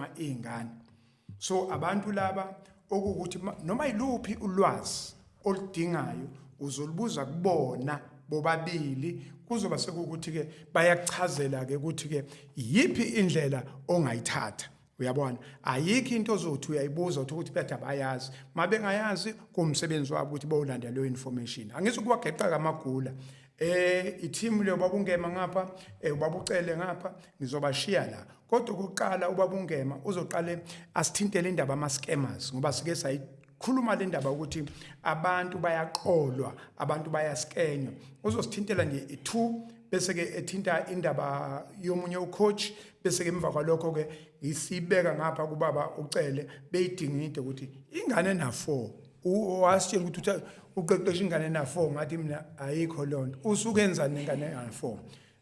abaskema izingane. So abantu laba okuwukuthi noma yiluphi ulwazi oludingayo uzolubuza kubona bobabili, kuzoba sekuwukuthi ke bayakuchazela ke ukuthi ke yiphi indlela ongayithatha. Uyabona, ayikho into ozothi uyayibuza uthi ukuthi bethi abayazi. Mabengayazi, kuwumsebenzi wabo ukuthi bowulanda leyo information. Angizukuwageqa kamagula. I-team leyo, baba uNgema ngapha, ubaba uCele ngapha, ngizobashiya la. Kodwa okokuqala ubaba uNgema uzoqale asithintele indaba ama scammers, ngoba sike sayikhuluma le ndaba ukuthi abantu bayaqolwa, abantu bayaskenywa. Uzosithintela nje i2, bese ke ethinta indaba yomunye ucoach, bese ke emva kwalokho ke isibeka ngapha kubaba uCele, beyidingide ukuthi ingane na 4 wasitshela ukuthi uqeqesha ingane na 4. Ngathi mina ayikho lonto, usuke enzani nengane na 4?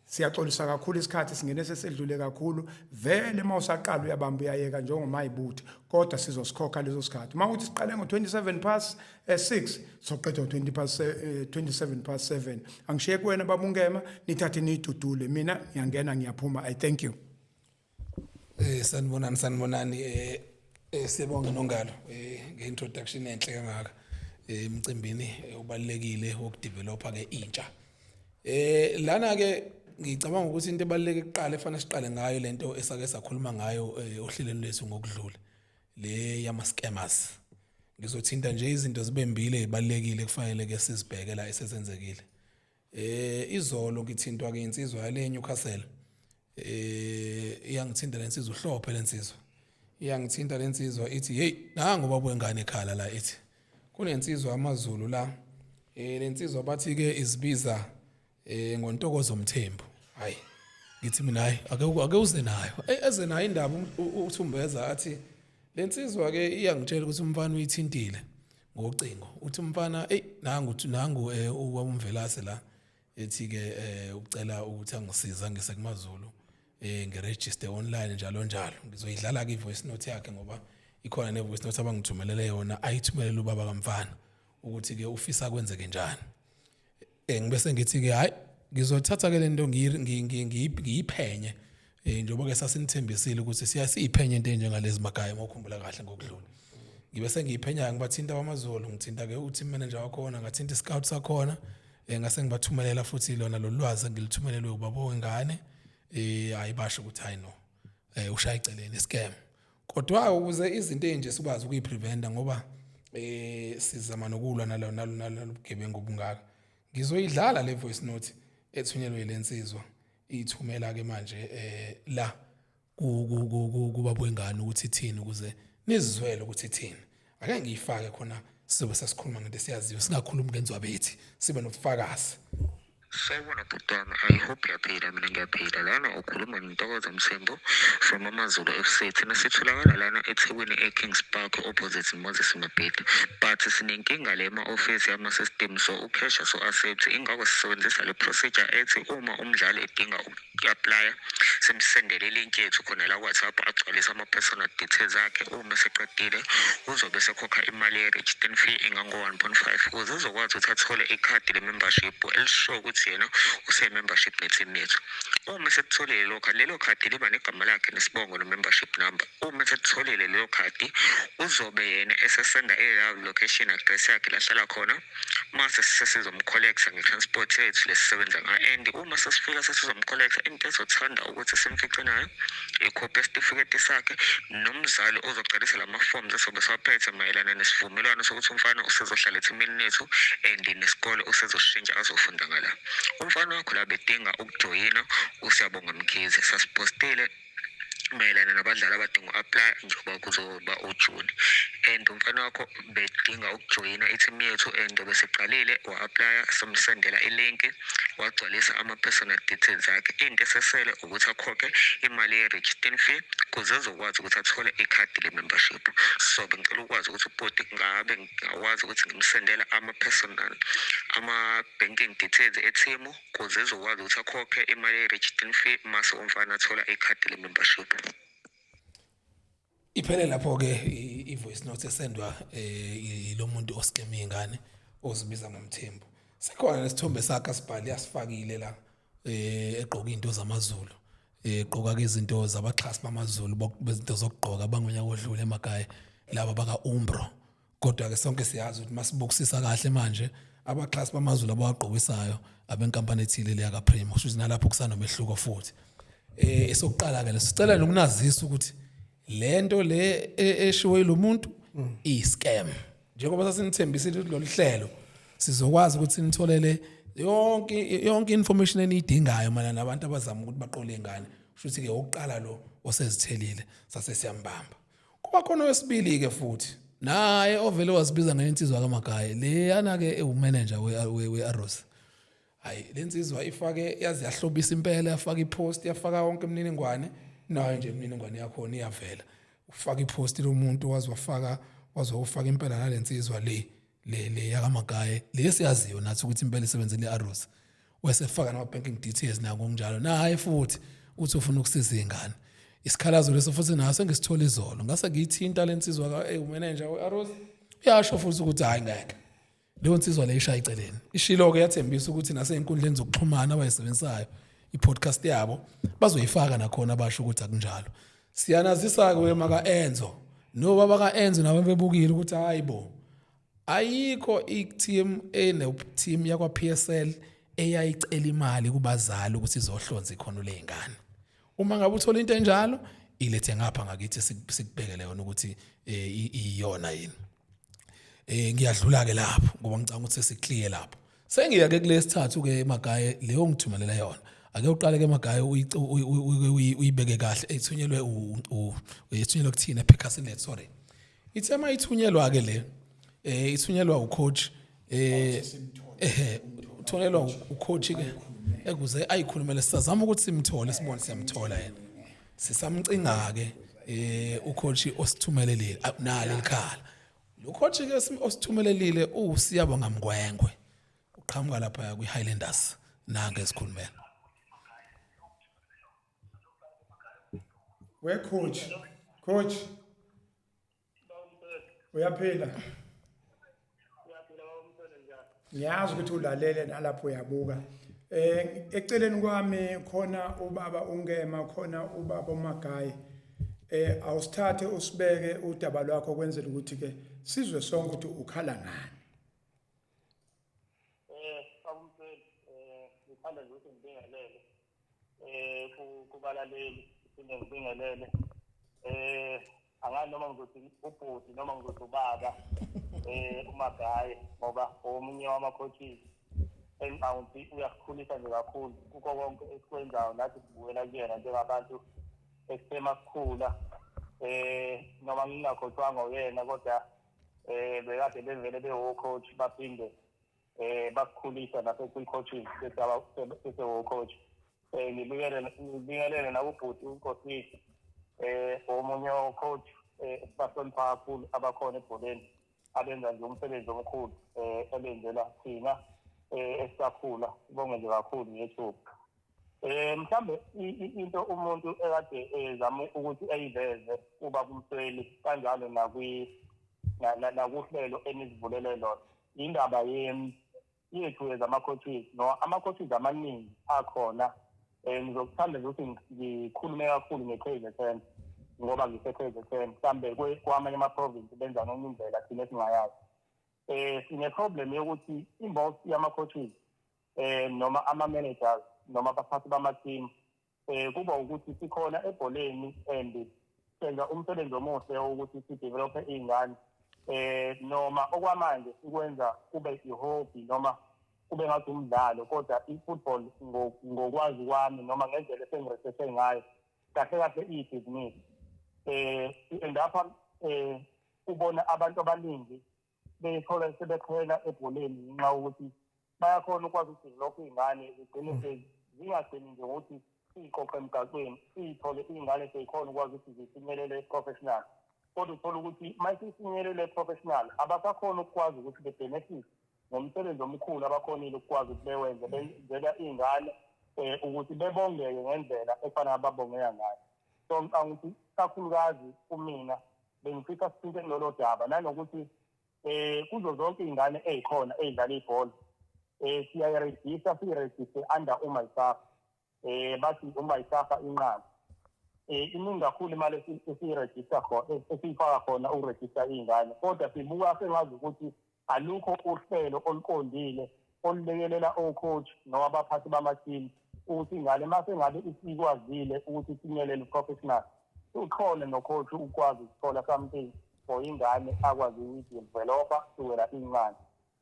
Siyaxolisa kakhulu, isikhathi singene sesedlule kakhulu vele. Uma usaqala uyabamba uyayeka njengomayibuthe, kodwa sizosikhokha leso sikhathi. Uma uthi siqale ngo-27 past 6, soqeda ngo-20 past 27 past 7. Angishiye kuwena, baba uNgema, nithathe niyidudule, mina ngiyangena ngiyaphuma. I thank you. Sanibonani, sanibonani. Siyabonga Nongalo ngeintroduction enhle kangaka emcimbini obalekile wokudevelopa ke intsha. Lana ke ngicabanga ukuthi into ebaluleke kuqala efanele siqale ngayo lento esake sakhuluma ngayo ohlelweni lethu ngokudlula, le yama scammers. Ngizothinta nje izinto zibe mbili ezibalekile kufanele ke sizibheke la esezenzekile. Izolo ngithintwa ke insizwa yale Newcastle. Iyangithinta lensizwa, uhlophe lensizwa. Iyangithinta lensizwa ithi, "Hey, nangu baba wengane ekhala la," ithi kunensizwa amaZulu la. Lensizwa bathi ke izibiza ngoNtokozo Mthembu. Hayi, ngithi mina, hayi, ake uze nayo. Eze nayo indaba uthumbeza, athi lensizwa ke iyangitshela ukuthi umfana uyithintile ngocingo, uthi umfana, "Ey, nangu nangu uMvelase la," ethi ke ucela ukuthi angisiza ngise kumaZulu, ngiregister online, njalo njalo. Ngizoyidlala ke ivoice note yakhe ngoba ikhona ne voice note abangithumelele yona, ayithumelele ubaba kamfana ukuthi ke ufisa kwenzeke njani. Ngibese ngithi ke, hayi, ngizothatha ke lento ngiyiphenye, njengoba ke sasinithembisile ukuthi siya siyiphenye into enjengalezi magaya, uma ukhumbula kahle ngokudlula. Ngibe sengiyiphenya, ngibathinta kwamaZulu, ngithinta ke u-team manager wakhona, ngathinta iscout sakhona, ngase ngibathumelela futhi lona lo lwazi engilithumelelwe ubaba wengane. Hayi, basho ukuthi hayi no, ushaya eceleni, scam. Kodwa ukuze izinto ezinje sikwazi ukuyipreventa, ngoba sizama nokulwa nalo nalo nalo bugebengu obungaka, ngizoyidlala le voice note ethunyelwe lensizwa, ithumela ke manje la kubaba wengane ukuthi ithini, ukuze nizizwele ukuthi ithini. Ake ngiyifake khona sizobe sesikhuluma ngento esiyaziyo, singakhulumi ngenzwabethi, sibe nobufakazi. Sawubona bhuti wami, I hope uyaphila, mina ngiyaphila. Lana ukhuluma noNtokozo Mthembu from AmaZulu FC. Thina sitholakala lana eThekwini e-Kings Park, opposite Moses Mabhida. But sinenkinga le ema-office yama-system, so ucash so accept, ingakho sisebenzisa le procedure ethi uma umdlali edinga uku-applya, simsendele ilink yethu khona la ku-WhatsApp, agcwalise ama-personal details akhe. Uma eseqedile uzobe esekhokha imali ye-registration fee engango-1.5 ukuze ezokwazi ukuthi athole ikhadi le-membership elisho ukuthi yena use-membership ne-team yethu. Uma esekutholile lelo khadi, lelo khadi liba negama lakhe nesibongo no-membership number. Uma esekutholile lelo khadi, uzobe yena esesenda i-live location address yakhe lahlala khona, mase sesizomcollecta nge-transport yethu lesisebenza ngayo. And uma sesifika sesizomcollecta, into ezothanda ukuthi simfice nayo ikhophi yesitifiketi sakhe nomzali ozogcwalisa lama-forms esobe siwaphethe mayelana nesivumelwano sokuthi umfana usezohlala ethimini lethu and nesikole usezoshintsha azofunda ngala. Umfana wakho la bedinga ukujoyina uSiyabonga Mkhize, sasipostile mayelana nabadlali abadinga u-apply njengoba kuzoba uJuni, and umfana wakho bedinga ukujoyina i-team yethu and beseqalile wa-applya, samsendela ilinki, wagcwalisa ama-personal details akhe. Into esesele ukuthi akhokhe imali ye-registration fee kuze ezokwazi ukuthi athole ikhadi le-membership. So bengicela ukwazi ukuthi ubhuti ngabe ngingakwazi ukuthi ngimsendele ama-personal ama-banking details e-team kuze ezokwazi ukuthi akhokhe imali ye-registration fee, mase umfana athola ikhadi le-membership. Iphele lapho ke i-voice note esendwa ilo muntu oscam ingane ozibiza ngoMthembu. Sikhona nesithombe sakhe asibhali asifakile la, egqoka into zamaZulu. Gqoka ke izinto zabaxhasi bamaZulu bezinto zokugqoka bangonyaka odlule emakhaya laba baka Umbro. Kodwa ke sonke siyazi ukuthi masibukisisa kahle manje abaxhasi bamaZulu abawagqokisayo abenkampani ethile leya kaPrimo, kusho ukuthi nalapho kusanomehluko futhi. Esokuqala ke sicela nokunazisa ukuthi lento le eshiwe lo muntu iyi-scam. Njengoba sasinithembisile ukuthi lolu hlelo sizokwazi ukuthi nitholele yonke information eniyidingayo mayelana nabantu abazama ukuthi baqole ingane, kusho ukuthi ke okuqala lo osezithelile sase siyambamba. Kuba khona owesibili ke futhi naye ovele wazibiza ngensizwa kaMagaye leyana ke ewumanager we-Arrows. Hayi, lensizwa ifake yazi yahlobisa impela, yafaka ipost, yafaka wonke imininingwane nayo nje, imininingwane yakhona iyavela. Ufaka ipost lomuntu wazi wafaka, waze wafaka impela nalensizwa le yakaMagaye le siyaziyo nathi ukuthi impela isebenzele i-Arrows, wesefaka nama banking details nako ngokunjalo. Naye futhi uthi ufuna ukusiza ingane. Isikhalazo leso futhi naso engisithola izolo, ngase ngiyithinta lensizwa ka manager we-Arrows, uyasho futhi ukuthi hayi, ngeke, leyo nsizwa le ishaya eceleni. Ishilo-ke, yathembisa ukuthi nasey'nkundleni zokuxhumana abayisebenzisayo i-podcast yabo bazoyifaka nakhona, basho ukuthi akunjalo. Siyanazisa-ke wema ka-Enzo nobaba ka-Enzo nabo bebukile ukuthi hayi bo, ayikho i-team ene-team yakwa-PSL eyayicela imali kubazali ukuthi izohlonza ikhono ley'ngane. Uma ngabe uthola into enjalo, ilethe ngapha ngakithi sikubhekele yona ukuthi iyona yini. Ngiyadlula ke lapho ngoba ngicanga ukuthi sesiclear lapho. Sengiya ke kulesithathu ke Magaye, leyo ngithumelela yona. Ake uqale ke Magaye, uyibeke kahle, ethunyelwe ethunyelwe kuthina ephekasini, sorry. Ithe mayithunyelwa ke le, ithunyelwa ucoach, uthunyelwa ucoach ke ekuze ayikhulumele. Sisazama ukuthi simthole, sibone siyamthola yena. Sisamcinga ke ucoach osithumelelile nalo likhala. Lo coach ke osithumelelile uSiyabonga Mngwengwe, uqhamuka lapha kwi-Highlanders, nange esikhulumela. We coach, coach, uyaphila? Ngiyazi ukuthi ulalele nalapho uyabuka. Eceleni kwami khona ubaba uNgema, khona ubaba uMagayi. Awusithathe usibeke udaba lwakho kwenzela ukuthi ke sizwe sonke ukuthi ukhala ngani. Babumseli, ngithanda nje ukuthi ngibingelele kubalaleli, phinde ngibingelele angazi noma ngizothi ubhuti noma ngizothi ubaba uMagaye, ngoba omunye wama-coaches engicabanga ukuthi uyasikhulisa nje kakhulu kukho konke esikwenzayo. Nathi sibukela kuyena njengabantu esithe masikhula, noma ngingakhothwanga uyena, kodwa bekade bevele bewo-coach, baphinde bakukhulisa nasekwi-coaching sesewo-coach. Ngibingelele nakubhuti uNkosi, omunye o-coach esibahlonipha kakhulu abakhona ebholeni, abenza nje umsebenzi omkhulu ebenzela thina esisakhula. Sibonge nje kakhulu ngethuba. Mhlambe into umuntu ekade ezama ukuthi eyiveze kuba kumsweli kanjalo nakwi nakuhlelo enizivulele lona, indaba yethu yezama-coaches no ama-coaches amaningi akhona. Ngizokuthanda nje ukuthi ngikhulume kakhulu nge-KZN ngoba ngise-KZN. Mhlambe kwamanye ama-province benza ngenye indlela thina esingayazi. Sine-problem yokuthi i-most yama-coaches noma ama-managers noma abaphathi bama-team kuba ukuthi sikhona ebholeni and senza umsebenzi omuhle wokuthi sidevelophe iy'ngane, noma okwamanje sikwenza kube i-hobby noma kube ngathi umdlalo, kodwa i-football ngokwazi kwami noma ngendlela esengiresearche ngayo kahle kahle iyibhizinisi. And apha ubona abantu abaningi beyithola sebeqhela ebholeni ngenxa yokuthi bayakhona ukwazi ukudevelopha iy'ngane, zigcine zingagcini nje ngokuthi siy'qoqe emgaqweni, siy'thole iy'ngane sey'khona ukwazi ukuthi zifinyelele professional, kodwa uthola ukuthi uma isifinyelele professional abasakhona ukukwazi ukuthi bebenefit ngomsebenzi omkhulu abakhonile ukukwazi ukuthi bewenze, benzela iy'ngane ukuthi bebongeke ngendlela efanele ababongeka ngayo. So ngicabanga ukuthi kakhulukazi kumina bengifisa sithinte kulolo daba, nanokuthi kuzo zonke iy'ngane ey'khona ey'dlala ibhola siyayirejista, siyirejiste under uMySAFA. Bathi uma isafa inqaba, iningi kakhulu imali esiyirejista khona, esiyifaka khona ukurejista iy'ngane, kodwa sibuka sengazi ukuthi alukho uhlelo oluqondile olulekelela o-coach noma abaphathi bama-team ukuthi ingane uma sengabe isikwazile ukuthi ifinyelele professional, uthole no-coach ukwazi ukuthola something for ingane akwazi ukuyi-developa kusukela incane.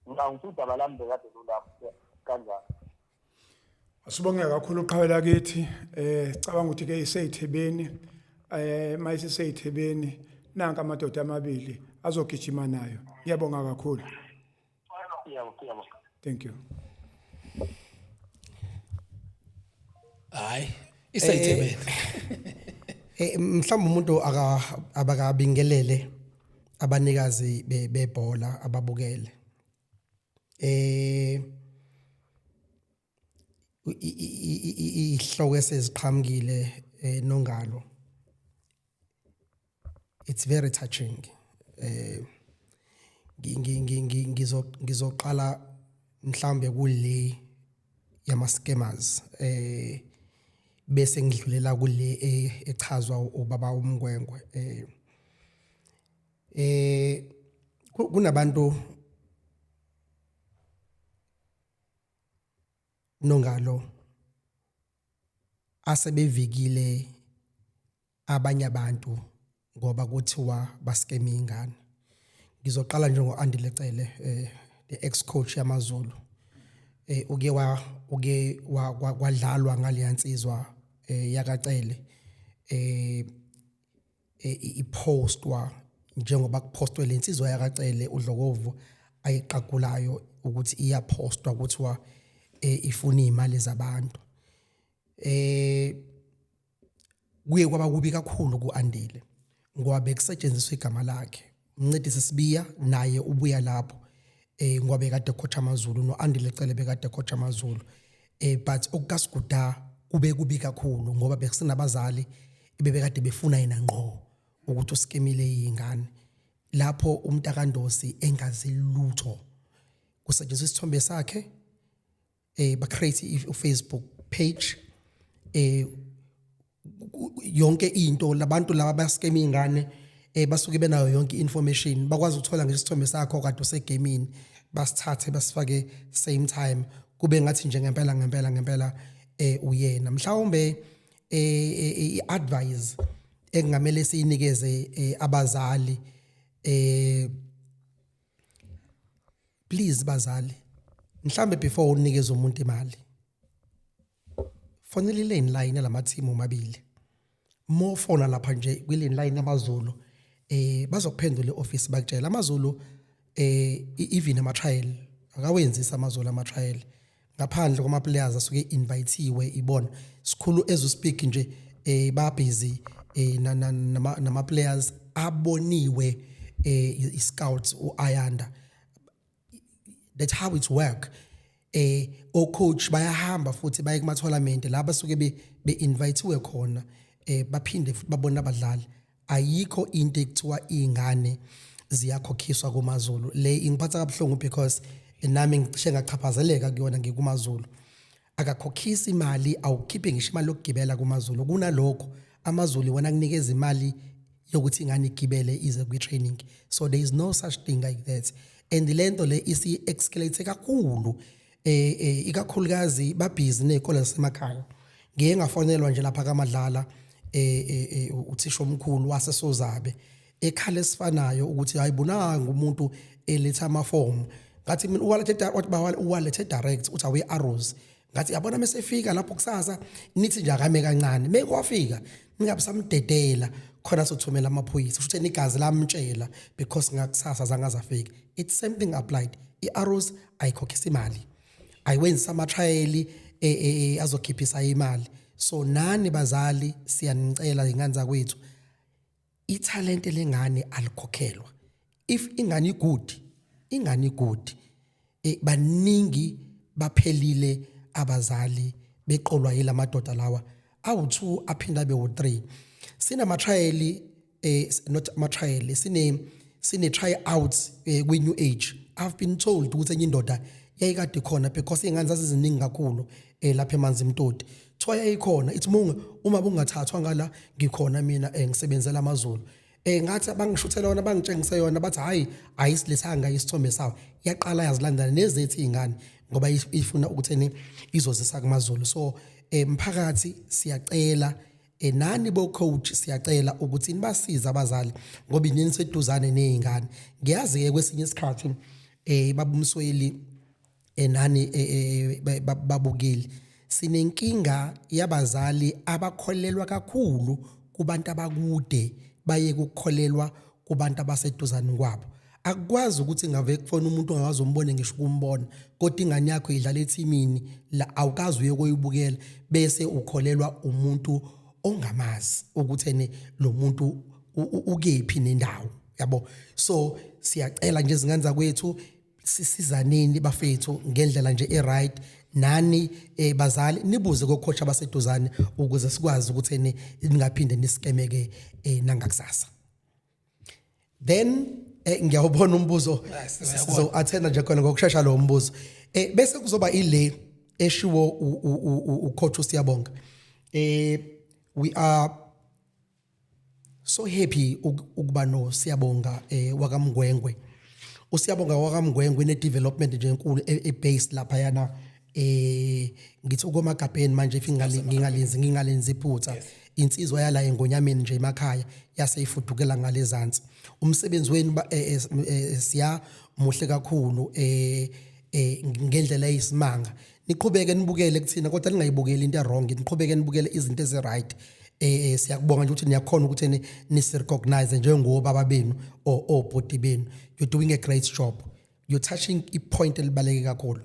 Ngicabanga ukuthi udaba lami bekade lulapho kanjalo. Asibonge kakhulu uqhawe lakithi. Cabanga ukuthi ke iseyithebeni, mayiseyithebeni nanka amadoda amabili azogijima nayo. Ngiyabonga kakhulu. Yebo, yebo. Thank you. Hayi, iseyithebeni. Mhlawumbe umuntu aka abakabingelele abanikazi bebhola ababukele. Ihloko eseziqhamukile, nongalo. It's very touching. Ngizoqala mhlambe kule yama scammers, bese ngidlulela kule echazwa ubaba uMngwengwe. Kunabantu, nongalo, asebevikile abanye abantu ngoba kuthiwa baskeme ingane. Ngizoqala nje ngo-Andile Cele, the ex coach yamaZulu. Uke kwadlalwa ngaleya nsizwa yakaCele, ipostwa njengoba kupostwe lensizwa yakaCele uDlokovu ayiqagulayo ukuthi iyapostwa, kuthiwa ifuna imali zabantu. Kuye kwaba kubi kakhulu kuAndile ngoba bekusetshenziswa igama lakhe. Mncedisi Sibiya naye ubuya lapho, ngoba bekade coach amaZulu, noAndile Cele bekade coach amaZulu, but okukaSiguda kube kubi kakhulu ngoba bekusenabazali ebebekade befuna yena ngqo ukuthi uskemile izingane, lapho umntakandosi engazi lutho. Kusetshenziswa isithombe sakhe, ba create i-Facebook page, yonke into. Labantu laba baskema ingane basuke benayo yonke information, bakwazi ukuthola ngesithombe sakho kade usegamini, basithathe basifake same time, kube ngathi nje ngempela ngempela ngempela uyena. Mhlawumbe i-advice ekungamele siyinikeze abazali, please bazali, mhlambe before unikeze umuntu imali, fonela i-landline lama-team omabili. More fona lapha nje kwi-landline yamaZulu, bazokuphendula e-office, bakutshela amaZulu, even ama-trial akawenzisi amaZulu ama-trial ngaphandle kwama-players asuke inviteiwe ibona sikhulu. As we speak nje, ba busy nama players aboniwe i-scouts uAyanda. That's how it work. O coach bayahamba futhi baye kuma tournament la basuke be inviteiwe khona, baphinde futhi babone abadlali. Ayikho into ekuthiwa ingane ziyakhokhiswa kumaZulu. Le ingiphatha kabuhlungu because nami ngicishe ngachaphazeleka kuyona ngikumaZulu. Akakhokhisi imali, awukhiphe ngisho imali yokugibela kumaZulu. Kunalokho amaZulu wona kunikeza imali yokuthi ingane igibele ize kwi-training. So there is no such thing like that, and lento le isi-escalate kakhulu, ikakhulukazi babhizi nezikole zasemakhaya. Ngiye ngafonelwa nje lapha kaMadlala, uthisha omkhulu waseSozabe ekhala esifanayo ukuthi hayibonanga umuntu eletha amafomu. Ngathi mina uwalethe, wathi uwalethe direct, uthi awe Arrows. Ngathi yabona mesefika lapho kusasa, nithi nje akame kancane, mekwafika ningabe samdedela khona, sothumela amaphoyisa futhi igazi lamtshela because ngakusasa zangaze afika. It's same thing applied, i-Arrows ayikhokhisa imali, ayiwenzisa ama-trial azokhiphisa imali. So nani bazali, siyanicela ingane zakwethu, ithalente lengane alikhokhelwa. If ingane igood, ingane igood. Baningi baphelile abazali beqolwa yilamadoda lawa awu2 aphinda abe u3. Sinama trial, not ama trial, sine try outs kwi New Age. I've been told ukuthi enye indoda yayikade khona because ingane zaziziningi kakhulu lapha eManzimtoti. Kuthiwa yayikhona, ithi munge uma bungathathwa ngala ngikhona mina, ngisebenzela AmaZulu. Ngathi abangishuthela yona, bangitshengise yona, bathi hayi, ayisilethanga isithombe sawo. Yaqala yazilandela nezethu izingane ngoba ifuna ukuthi izozisa kumaZulu. So mphakathi siyacela, nani bo coach siyacela ukuthi nibasize abazali ngoba inini seduzane nezingane. Ngiyazi ke kwesinye isikhathi, babumsweli, nani babukeli, sinenkinga yabazali abakholelwa kakhulu kubantu abakude, baye ukukholelwa kubantu abaseduzane kwabo. Akukwazi ukuthi ngave kufona umuntu ongakaze umbone ngisho ukumbona, kodwa ingane yakho idlala ethimini la, awukazi uye koyibukela, bese ukholelwa umuntu ongamazi ukuthi ene lo muntu ukephi nendawo yabo. So siyacela nje izingane zakwethu, sisizaneni bafethu ngendlela nje e-right. Nani bazali nibuze kocoach abaseduzane ukuze sikwazi ukuthi ene ningaphinde nisikemeke nangakusasa. Then ngiyawubona umbuzo. Siyawubona. So attenda nje khona ngokushesha lo mbuzo, bese kuzoba ile eshiwo ucoach uSiyabonga. We are so happy ukuba no Siyabonga wakaMngwengwe. USiyabonga wakaMngwengwe ne development nje enkulu e base lapha yana, ngithi ukomagabheni manje if ngingalenzi iphutha. Insizwa yala engonyameni nje emakhaya, yase ifudukela ngalezansi. Umsebenzi wenu siya muhle kakhulu ngendlela eyisimanga. Niqhubeke nibukele kuthina, kodwa ningayibukeli into wrong, niqhubeke nibukele izinto ezi right. Siyakubonga nje ukuthi niyakhona ukuthi nisi recognize njengobaba benu or obhuti benu. You're doing a great job, you're touching i-point elibaleke kakhulu.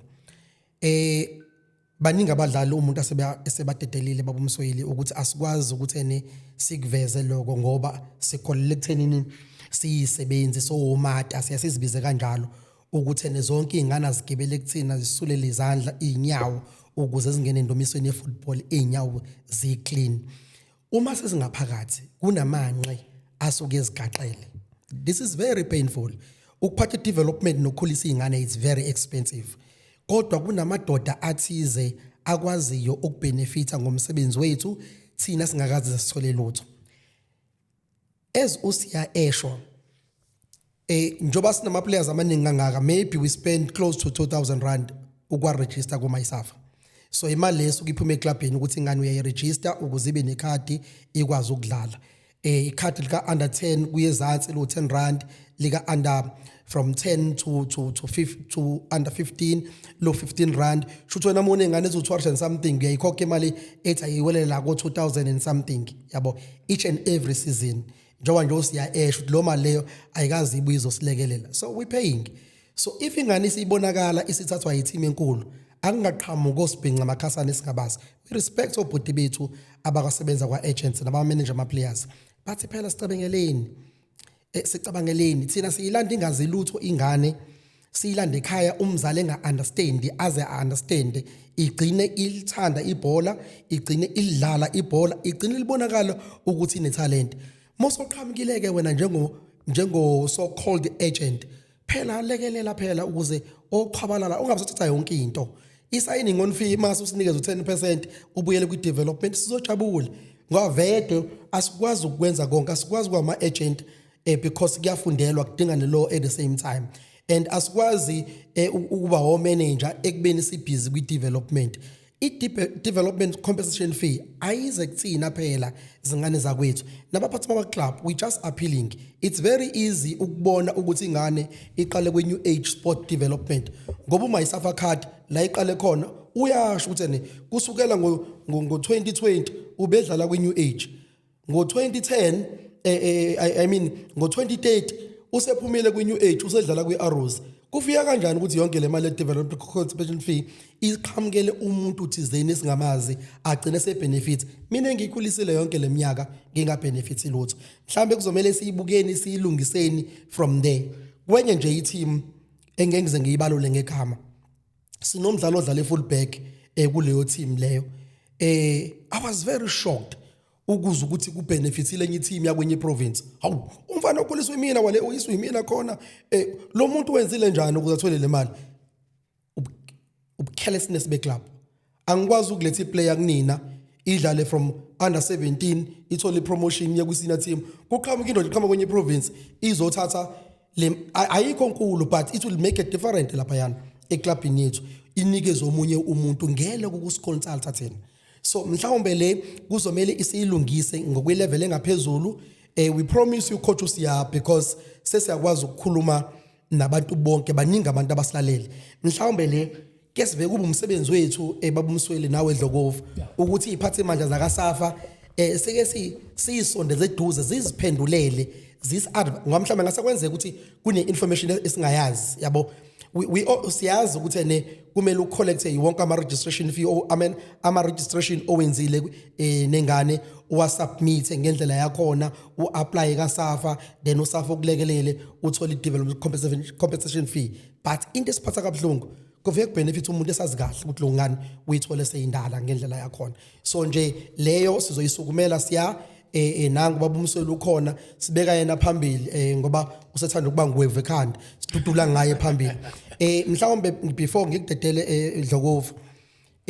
Baningi abadlali umuntu asebadedelile, babumsweli, ukuthi asikwazi ukuthi ene sikuveze lokho ngoba sikholele ekuthenini siyisebenzi sowomata, siyasizibize kanjalo, ukuthi ene zonke iy'ngane azigibele kuthina, zisulele izandla iy'nyawo ukuze zingene endomisweni ye-football, iy'nyawo ziyi-clean. Uma sezingaphakathi kunamanqe asuke ezigaxele. This is very painful. Ukuphatha i-development nokukhulisa iy'ngane, it's very expensive, kodwa kunamadoda athize akwaziyo ukubenefitha ngomsebenzi wethu thina singakaze sithole lutho. As usiya esho, njoba sinama players amaningi kangaka, maybe we spend close to R2000 ukwa register ku MySafa. So imali leso iphuma eclubini ukuthi ingane uyayiregister ukuze ibe nekhadi ikwazi ukudlala. Ikhadi lika under 10 kuyezansi lo R10, lika under from 10 to 5 to under 15 lo R15. Shuthu wena mone ingane ezo 200 and something, uyayikhokha imali ethi ayiwelela ko 2000 and something yabo each and every season. Njengoba nje usiya esho ukuthi lo mali leyo ayikazi ibuye izosilekelela, so we paying. So if ingane isibonakala isithathwa yiteam enkulu, akungaqhamuki osibhinca amakhasana esingabazi. We respect obhuti bethu abakasebenza kwa-agents nabamanager ama-players, bathi phela sicabangeleni, sicabangeleni thina siyilanda ingazi lutho ingane, siyilanda ekhaya umzali enga-understand, aze a-understand, igcine ilithanda ibhola, igcine ilidlala ibhola, igcine libonakala ukuthi inethalente. Mosoqhamukile-ke wena njengo so called agent, phela lekelela phela ukuze oqhwabalala ungabe usathatha yonke into. I-signing on fee mase usinikeze u-10% ubuyele kwi-development, sizojabula, ngoba vele asikwazi ukwenza konke. Asikwazi kwama-agent, because kuyafundelwa, kudinga ne-law at the same time, and asikwazi ukuba o-manager ekubeni sibhizi kwi-development. I-development compensation fee ayize kuthina phela zingane zakwethu nabaphathi bama-club. We just appealing. It's very easy ukubona ukuthi ingane iqale kwi-New Age Sport Development, ngoba uma iSafa card la iqale khona uyasho ukuthi ene kusukela ngo-2020 ubedlala kwi-New Age, ngo-2010, I mean ngo-2030 usephumile kwi-New Age, usedlala kwi-Arrows. Kufika kanjani ukuthi yonke le mali ye-development compensation fee iqhamukele umuntu thizeni esingamazi, agcine sebenefit, mina engiyikhulisile yonke le minyaka ngingabenefit lutho? Mhlambe kuzomele siyibukeni, siyilungiseni from there. Kwenye nje i-team engeke ngize ngiyibalule ngegama, sinomdlalo odlala e-fullback kuleyo team leyo. I was very shocked ukuze ukuthi kubenefitile enye team yakwenye province. Hawu, umfana okhuliswe imina wale, uyiswe imina khona, lo muntu wenzile njani ukuze athole le mali? Ubucarelessness beclub. Angikwazi ukuletha iplayer kunina. Idlale from under 17, ithole promotion ye kwi-senior team. Kuqhamuka indoda iqhamuka kwenye province izothatha le, ayikho nkulu, but it will make a difference laphayana eklabhini yethu, inikeze omunye umuntu ngele ukusiconsulta thina. So mhlawumbe le kuzomele isiyilungise ngokwe-level engaphezulu. We promise you, coach uSiya, because sesiyakwazi ukukhuluma nabantu bonke, baningi abantu abasilalele. Mhlawumbe le ke siveke kube umsebenzi wethu, babumsweli nawe Dlokovu, ukuthi iphathe mandla zakaSafa sike siyisondeze eduze, ziziphendulele, zis ngoba mhlawumbe ngase kwenzeka ukuthi kune information esingayazi, yabo. We siyazi ukuthi ene kumele ucollecte wonke ama registration fee, I mean, ama registration owenzile nengane, uwasubmit ngendlela yakhona, uapply kaSafa, then uSafa ukulekelele uthole i-development compensation fee. But into esiphatha kabuhlungu, kuvele kubenefit umuntu esazi kahle ukuthi lo ngane uyithole seyindala ngendlela yakhona. So nje leyo sizoyisukumela siya nangu baba umsweli ukhona, sibeka yena phambili ngoba usethanda ukuba ngwevu ekhanda, sidudula ngaye phambili. Mhlawumbe before ngikudedele, Dlokovu,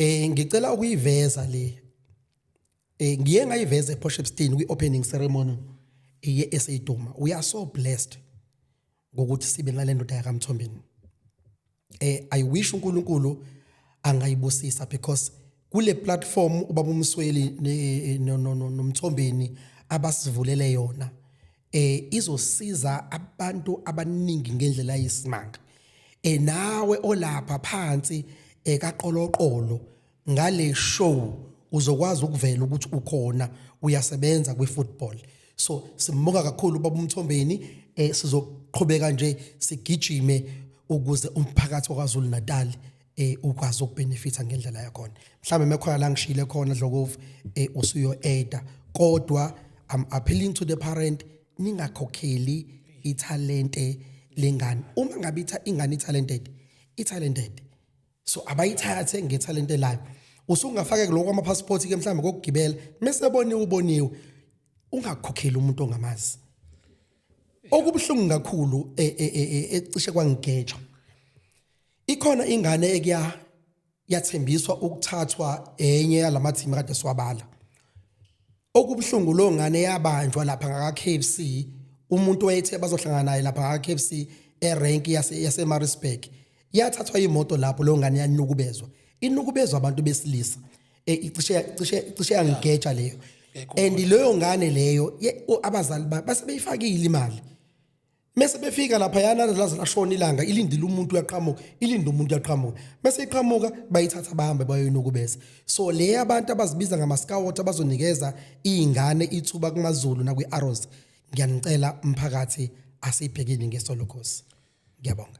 ngicela ukuyiveza le. Ngiye ngayiveza ePort Shepstone kwi-opening ceremony ye-SA Duma. We are so blessed ngokuthi sibe nale ndoda yakaMthombeni. I wish uNkulunkulu angayibusisa, because kule platform ubaba uMsweli noMthombeni abasivulele yona izosiza abantu abaningi ngendlela yesimanga. Nawe olapha phansi ekaqoloqolo ngale show uzokwazi ukuvela ukuthi ukhona, uyasebenza kwi-football. So simbonga kakhulu baba uMthombeni. Sizoqhubeka nje sigijime ukuze umphakathi waKwaZulu Natal ukwazi ukubenefita ngendlela yakhona. Mhlawumbe mekhona la ngishile khona, Dlokovu, usuyo eda, kodwa I'm appealing to the parent, ningakhokheli ithalente lengane. Uma ngabe ingane i-talented, i-talented, so abayithathe ngethalente layo. Usungafake lokho ama-passport ke mhlawumbe kokugibela, mase boniwe uboniwe, ungakhokheli umuntu ongamazi. Okubuhlungu kakhulu, ecishe kwangigeja, ikhona ingane ekuya yathembiswa ukuthathwa enye yalamathimi kade siwabala. Okubuhlungu, lo ngane yabanjwa lapha ngaka KFC. Umuntu wayethe bazohlangana naye lapha ngaka KFC erank yase Maritzburg. Yathathwa imoto lapho lo ngane, yanukubezwa, inukubezwa abantu besilisa. Icishe yangigeja leyo. And leyo ngane leyo, abazali base beyifakile imali. Mase befika lapha yana, laze lashona ilanga ilindile umuntu uyaqhamuka, ilinde umuntu uyaqhamuka. Mase iqhamuka, bayithatha bahambe bayoyinukubeza. So le abantu abazibiza ngama-scout abazonikeza iy'ngane ithuba kumaZulu nakwi-Arrows, ngiyanicela mphakathi, asiyibhekeni ngeso lokhozi. Ngiyabonga.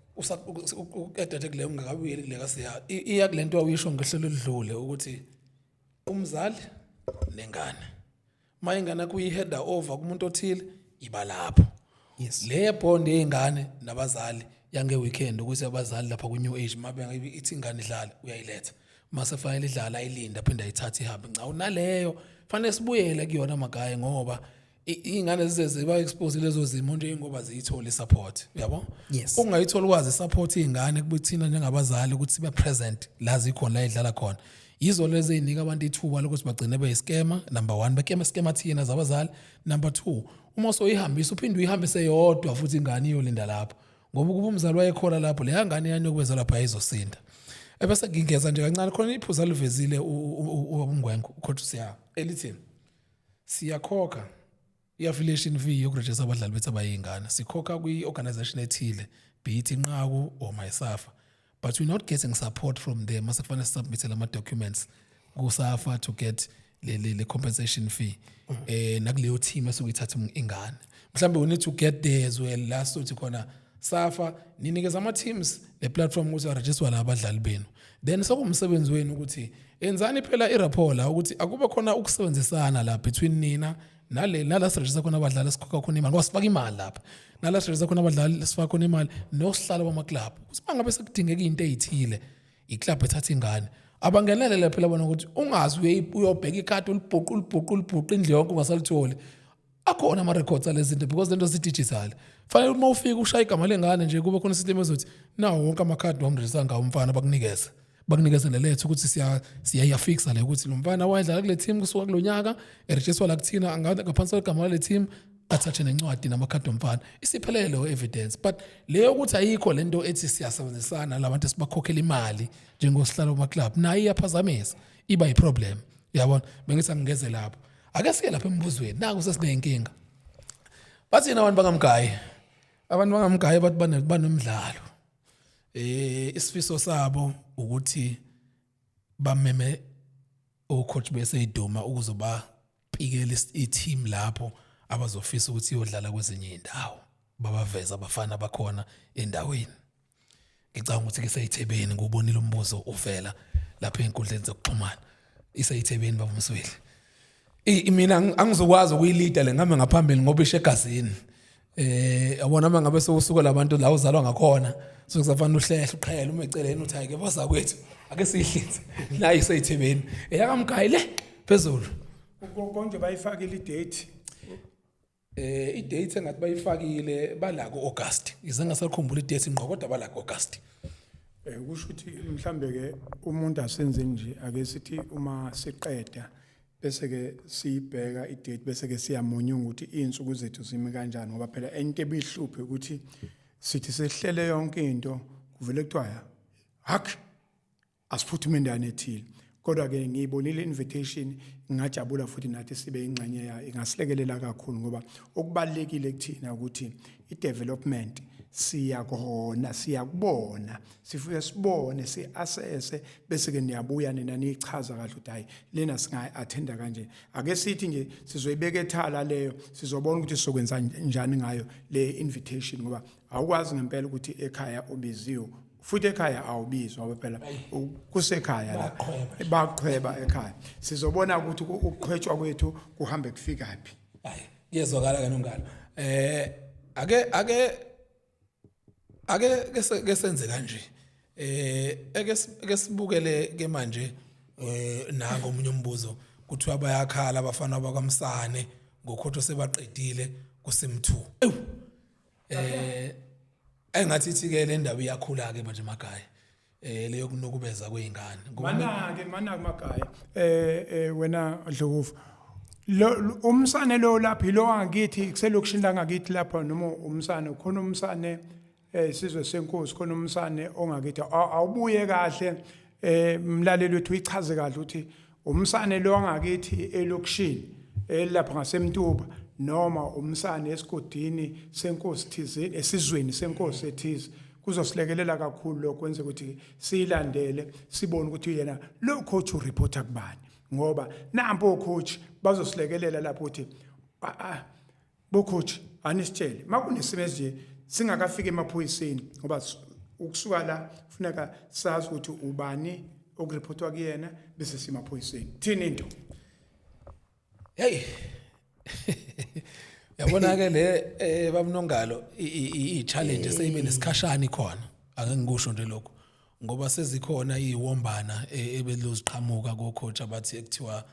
Uqeda nje kule, ungakabuyeli kule kasiya, iya kule nto awuyisho ngehlelo elidlule ukuthi umzali nengane, uma ingane kuyi-hand over kumuntu othile, iba lapho le bond yey'ngane nabazali yange-weekend, ukuthi abazali lapha kwi-New Age uma ithi ingane idlale, uyayiletha, mase fanele idlale, ayilinde, aphinde ayithathe ihambe. Nca unaleyo fanele sibuyele kuyona magaye, ngoba iy'ngane zize ziba expose lezo zimo nje ngoba ziyithole i-support, uyabo. Ungayitholi ukwazi i-support iy'ngane kubuthina njengabazali ukuthi sibe present la zikhona, la idlala khona. Yizo lezi ey'nika abantu ithuba lokuthi bagcine beyiskema. Number one, bekema skema thina zabazali. Number two, uma soyihambisa uphinde uyihambise yodwa futhi ingane iyolinda lapho, ngoba ukuba umzali wayekhona lapho, leya ngane yanokubeza lapho ayizosinda. Ebese ngingeza nje kancane khona iphuzu alivezile ubaba uMngwengo, ucoach siya, elithi siyakhokha i-affiliation fee yokurejista abadlali bethu abayingane, sikhokha kwi-organization ethile, be it inqaku or MySafa, but we're not getting support from them mase kufanele sisubmit lama-documents kuSafa to get le compensation fee nakuleyo team esuke ithatha ingane. Mhlawumbe we need to get there as well, la sothi khona SAFA ninikeza ama-teams le platform ukuthi arejistwa la abadlali benu, then sekuwumsebenzi wenu ukuthi enzani phela i-rapport la, ukuthi akube khona ukusebenzisana la between nina nale nala sirejista khona abadlali, sikhokha khona imali ngoba sifaka imali lapha, nala sirejista khona abadlali, sifaka khona imali, nosihlalo bama-club, ukuthi uma ngabe sekudingeka into ey'thile, iclub ethatha ingane, abangenelele phela bona, ukuthi ungazi uyobheka ikhadi, ulibhuqe, ulibhuqe, ulibhuqe indlu yonke, ungasalitholi. Akhona ama-records alezi zinto, because lento zi-digital. Fanele uma ufika ushaya igama lengane nje, kube khona isystem ezothi nawo wonke amakhadi wamrejista ngawo umfana, bakunikeze. Bakunikeze leletha ukuthi siya siyayifixa le ukuthi lo mfana wayedlala kule team kusuka kulonyaka, erejistwa la kuthina ngaphansi kwegama lale team, athathe nencwadi namakhadi omfana, isiphelele leyo evidence. But leyo ukuthi ayikho lento ethi siyasebenzisana labantu esibakhokhela imali njengosihlalo bama-club, nayo iyaphazamisa, iba yi-problem, uyabona. Bengithi angingeze lapho. Ake siye lapha embuzweni, naku sesineyinkinga. Bathina abantu bakaMgayi, abantu bakaMgayi bathi banomdlalo, isifiso sabo ukuthi bameme ocoach beseyiduma ukuzobapikela i-team lapho abazofisa ukuthi iyodlala kwezinye izindawo, babaveza abafana bakhona endaweni. Ngicabanga ukuthi ke seyithebeni, ngubonile umbuzo uvela lapha ey'nkundleni zokuxhumana, iseyithebeni babumsweli. Mina angizokwazi ukuyilida le ngame ngaphambili ngoba ishe egazini. Yabona, uma ngabe sewusuka labantu la uzalwa ngakhona, so kusafanele uhlehle uqhele uma eceleni uthi hayi ke bazakwethu, ake siyihlinze la iseyithebeni eyakaMgayi le phezulu. Konje bayifakile idate? I-date engathi bayifakile, bala ku-August. Ize ngasakhumbula i-date ngqo, kodwa bala ku-August. Kusho ukuthi mhlambe ke umuntu asenzeni nje, ake sithi uma siqeda bese ke siyibheka idate, bese ke siyamunyunga ukuthi izinsuku zethu zimi kanjani, ngoba phela into ebihluphe ukuthi sithi sehlele yonke into, kuvele kuthiwa hak asiphuthume endaweni ethile. Kodwa ke ngiyibonile invitation, ngingajabula futhi nathi sibe ingxenye yayo, ingasilekelela kakhulu, ngoba okubalekile kuthina ukuthi i-development siyakhona, siyakubona, sifike sibone, si-assesse, bese ke niyabuya nina niyichaza kahle ukuthi hayi, lena singayi-attenda kanje. Ake sithi nje sizoyibeka ethala leyo, sizobona ukuthi sizokwenza njani ngayo le invitation, ngoba awukwazi ngempela ukuthi ekhaya ubiziwe, futhi ekhaya awubizwa, ngoba phela kusekhaya la baqhweba ekhaya. Sizobona ukuthi ukuqhwetshwa kwethu kuhambe kufikaphi. Hayi, kuyezwakala ke nongalo. Ake senze kanje, ake sibukele ke manje nango omunye umbuzo. Kuthiwa bayakhala abafana bakwaMsane ngokhotho sebaqedile kusim 2. Ewu, engathi ithi ke le ndaba iyakhula ke manje emakhaya, leyo kunokubeza kweingane ngoba Manake Magaya, wena Dlokovu, lo umsane lo lapha ilo angithi kuselokishini la ngakithi lapha, noma umsane khona, umsane sizwe senkosi khona, umsane ongakithi? Awubuye kahle, mlaleli wethu, uyichaze kahle ukuthi umsane lo angakithi elokishini elapha ngasemntuba, noma umsane esigodini senkosi thizeni, esizweni senkosi ethize. Kuzosilekelela kakhulu lokho, kwenze ukuthi siyilandele, sibone ukuthi yena lo coach ureporta kubani, ngoba nampo coach bazosilekelela lapho ukuthi ah, ah, bo coach, anisitshele makunesimo esinje singakafiki emaphoyiseni, ngoba ukusuka la kufuneka sazi ukuthi ubani okureportwa kuyena, bese simaphoyiseni thini into. Hey, yabona ke le, babunongalo, i challenge seyibe nesikhashana ikhona. Ake ngikusho nje lokho ngoba sezikhona iziwombana ebeloziqhamuka ko coach abathi ekuthiwa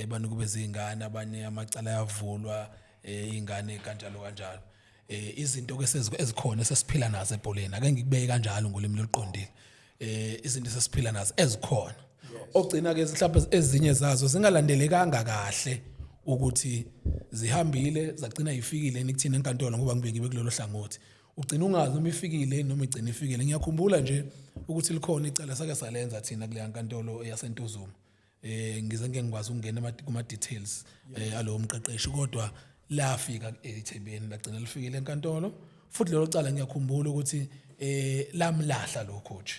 banukubeza izingane, abanye amacala ayavulwa, izingane kanjalo kanjalo. Izinto ke ezikhona esesiphila nazo ebholeni, ake ngikubeke kanjalo ngolimi oluqondile, izinto esesiphila nazo ezikhona, ogcina ke mhlawumbe ezinye zazo zingalandelekanga kahle ukuthi zihambile zagcina ifikile nikuthina enkantolo, ngoba ngibe kulelo hlangothi, ugcina ungazi noma ifikile noma igcina ifikile. Ngiyakhumbula nje ukuthi likhona icala sake salenza thina kuleya nkantolo yaseNtuzuma. Ngize ngeke ngikwazi ukungena kuma details alowo mqeqeshi, kodwa lafika ethebeni, lagcina lifikile enkantolo futhi lelo cala. Ngiyakhumbula ukuthi lamlahla lo coach,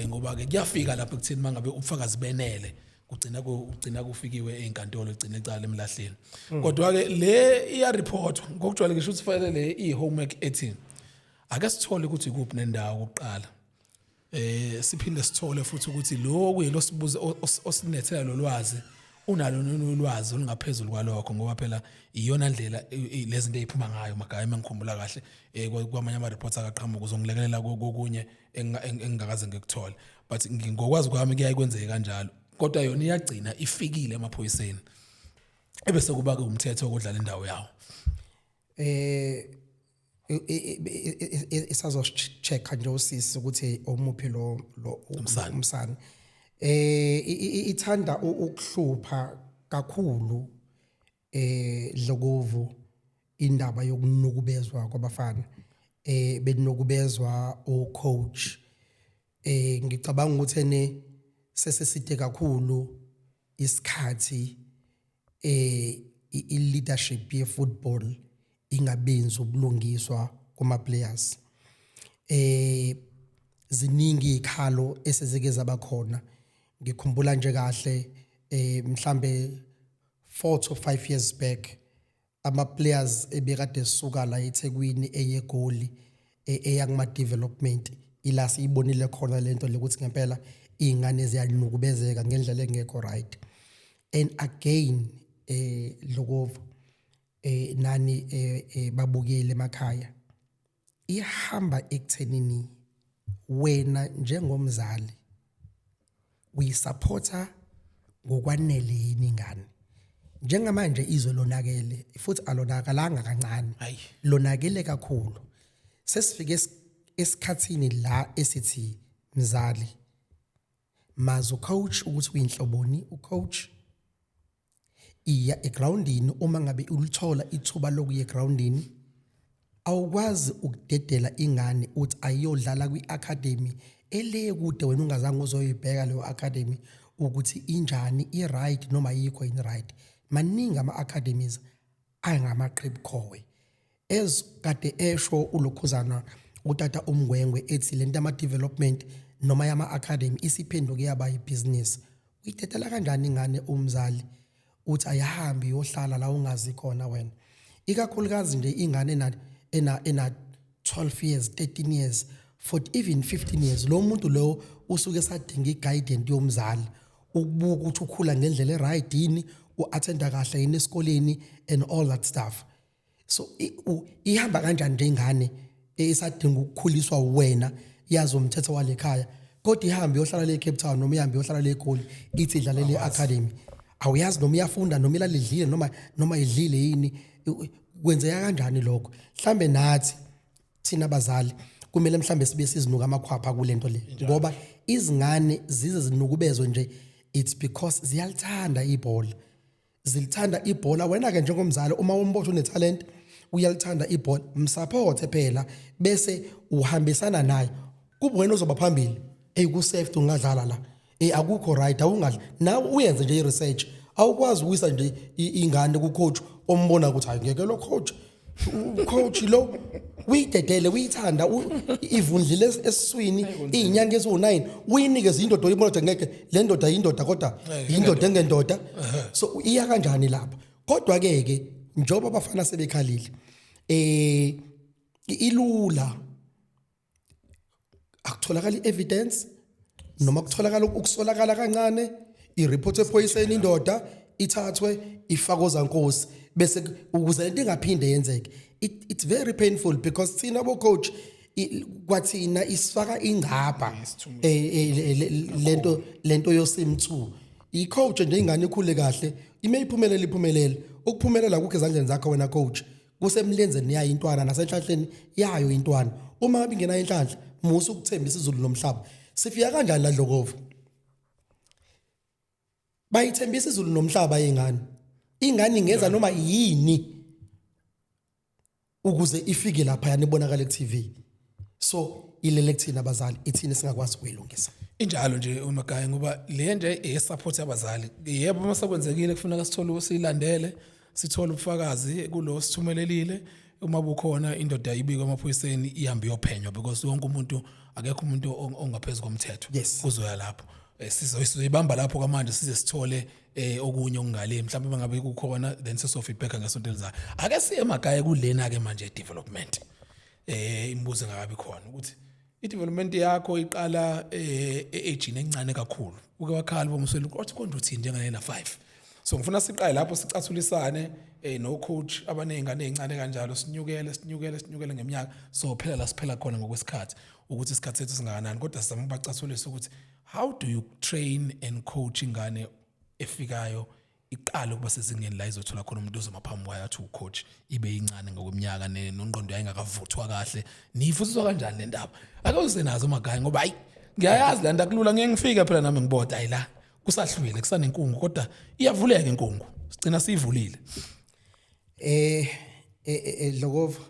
ngoba ke kuyafika lapho ekutheni mangabe ubufakazi benele, kugcina kufikiwe einkantolo, igcina icala emlahleni. Kodwa ke le iya report ngokujwayelekile ukuthi fanele le i homework ethi ake sithole ukuthi kuphi nendawo kokuqala, siphinde sithole futhi ukuthi lo kuyilo sibuze osinethela lo lwazi unalo nolwazi olungaphezulu kwalokho, ngoba phela iyona ndlela lezi zinto eziphuma ngayo magaya. Mengikhumbula kahle, kwamanye ama reports akaqhamuka, uzongilekelela kokunye engingakaze ngikuthole, but ngokwazi kwami kuyaye kwenzeke kanjalo, kodwa yona iyagcina ifikile emaphoyiseni, ebese kuba ke umthetho wokudlala indawo yawo. Isazocheck nje usisi ukuthi omuphi lo Umsane. Umsane. Ithanda ukuhlupha kakhulu, Dlokovu, indaba yokunukubezwa kwabafana, benukubezwa o-coach. Ngicabanga ukuthi ene seseside kakhulu isikhathi i-leadership ye-football ingabenzi ubulungiswa kuma players. Ziningi ikhalo esezike zaba khona. Ngikhumbula nje kahle, mhlambe 4 to 5 years back, ama players ebekade esuka la eThekwini eyeGoli, eya kuma development, ila siyibonile khona lento lekuthi ngempela izingane ziyanukubezeka ngendlela engekho right. And again, Dlokovu, nani babukele emakhaya, ihamba ekuthenini wena njengomzali uyisupporta ngokwanele yini ingane. Njengamanje izwe lonakele, futhi alonakalanga kancane. Hayi. Lonakele kakhulu. Sesifike esikhathini la esithi, mzali, mazi ucoach ukuthi uyinhloboni ucoach. Iya egroundini uma ngabe ulithola ithuba lokuya egroundini. Awukwazi ukudedela ingane uthi ayiyodlala kwi-academy ele kude, wena ungazange uzoyibheka leyo academy ukuthi injani, i-right noma ayikho yini right. Maningi ama-academies angamaqhibukhowe. As kade esho ulokhuzana utata uMngwengwe, ethi lento ama-development noma yama-academy isiphenduke yaba ibhizinisi. Uyidedela kanjani ingane, umzali, uthi ayihambi iyohlala la ungazi khona wena, ikakhulukazi nje ingane ena 12 years, 13 years, 40, even 15 years? Lo muntu lo usuke esadinga i-guidance yomzali ukubuka ukuthi ukhula ngendlela e-right yini, u-attenda kahle yini esikoleni and all that stuff. So ihamba kanjani nje ingane esadinga ukukhuliswa wena, yazi umthetho wale khaya, kodwa ihambe iyohlala le Cape Town noma ihambe iyohlala le eGoli, ithi idlalele i-academy? Awuyazi noma iyafunda noma ilale idlile noma idlile yini. Kwenzeka kanjani lokho? Mhlambe nathi thina abazali kumele mhlambe sibe sizinuka amakhwapha kulento le, ngoba izingane zize zinukubezwe nje, it's because ziyalithanda ibhola, zilithanda ibhola. Wena ke njengomzali, uma umbosha unetalent, uyalithanda ibhola, msupporte phela, bese uhambisana naye. Kube wena ozoba phambili. Hey, ku safety ungadlala la, hey, akukho right, awungadla. Nawe uyenze nje i-research. Awukwazi ukuyisa nje ingane ku coach ombona ukuthi hayi, ngeke lo coach, coach lo uyidedele, uyithanda, ivundlile esiswini izinyanga eziwu9, uyinikeze indoda oyibona ukuthi ngeke le ndoda yindoda, kodwa yindoda engendoda. So iya kanjani lapha? Kodwa ke ke njoba abafana sebekhalile, ilula, akutholakala evidence noma kutholakala ukusolakala kancane, ireport ephoyiseni, indoda ithathwe ifakwe ozankosi, bese ukuze lento ingaphinde yenzeke. It's very painful because thina bo coach, kwathina isifaka ingcabha lento yosim 2. I-coach nje, ingane ikhule kahle, ime iphumelele, iphumelele. Ukuphumelela kukho ezandleni zakho wena coach, kusemlenzeni yayo intwana nasenhlanhleni yayo intwana. Uma ngabe ingenayo inhlanhla, musa ukuthembisa izulu nomhlaba. Sifika kanjani la, Dlokovu? Bayithembisa izulu nomhlaba ingane. Ingane ingenza noma yini ukuze ifike lapha yani, ibonakale ku TV. So ilele kuthina abazali, ithini singakwazi ukuyilungisa. Injalo nje uMagaye, ngoba le nje eyesupport yabazali. Yebo, uma sekwenzekile kufuneka sithole, silandele, sithole ubufakazi kulo sithumelelile. Uma bukhona, indoda ibikwe emaphoyiseni, ihambe iyophenywa, because wonke umuntu, akekho umuntu ongaphezulu komthetho. Kuzoya lapho. Sizoyibamba lapho kwamanje size sithole okunye okungale, mhlawumbe mangabe kukhona, then sesofeedback ngesonto elizayo. Ake siye emakhaya kulena ke manje development. Imibuzo engakabi khona ukuthi i-development yakho iqala e-age encane kakhulu. Uke wakhala bomsweli uthi konje uthini njengane na 5. So ngifuna siqale lapho, sicathulisane no coach abanezingane ezincane kanjalo, sinyukele, sinyukele, sinyukele ngeminyaka. So phela la siphela khona ngokwesikhathi, ukuthi isikhathi sethu singakanani, kodwa sizama ukubacathulisa ukuthi how do you train and coach ingane efikayo iqale ukuba sezingeni la izothola khona umuntu ozoma phambi kwayo athi ucoach, ibe incane ngokweminyaka nongqondo yayo ingakavuthwa kahle? Niyifundiswa kanjani le ndaba? Ake uze nazo, Magayi, ngoba hayi, Ngiyayazi lento, akulula. Ngeke ngifike phela nami ngiboda, ayi, la kusahlwile, kusanenkungu, kodwa iyavuleka inkungu, sigcina siyivulile. Dlokova,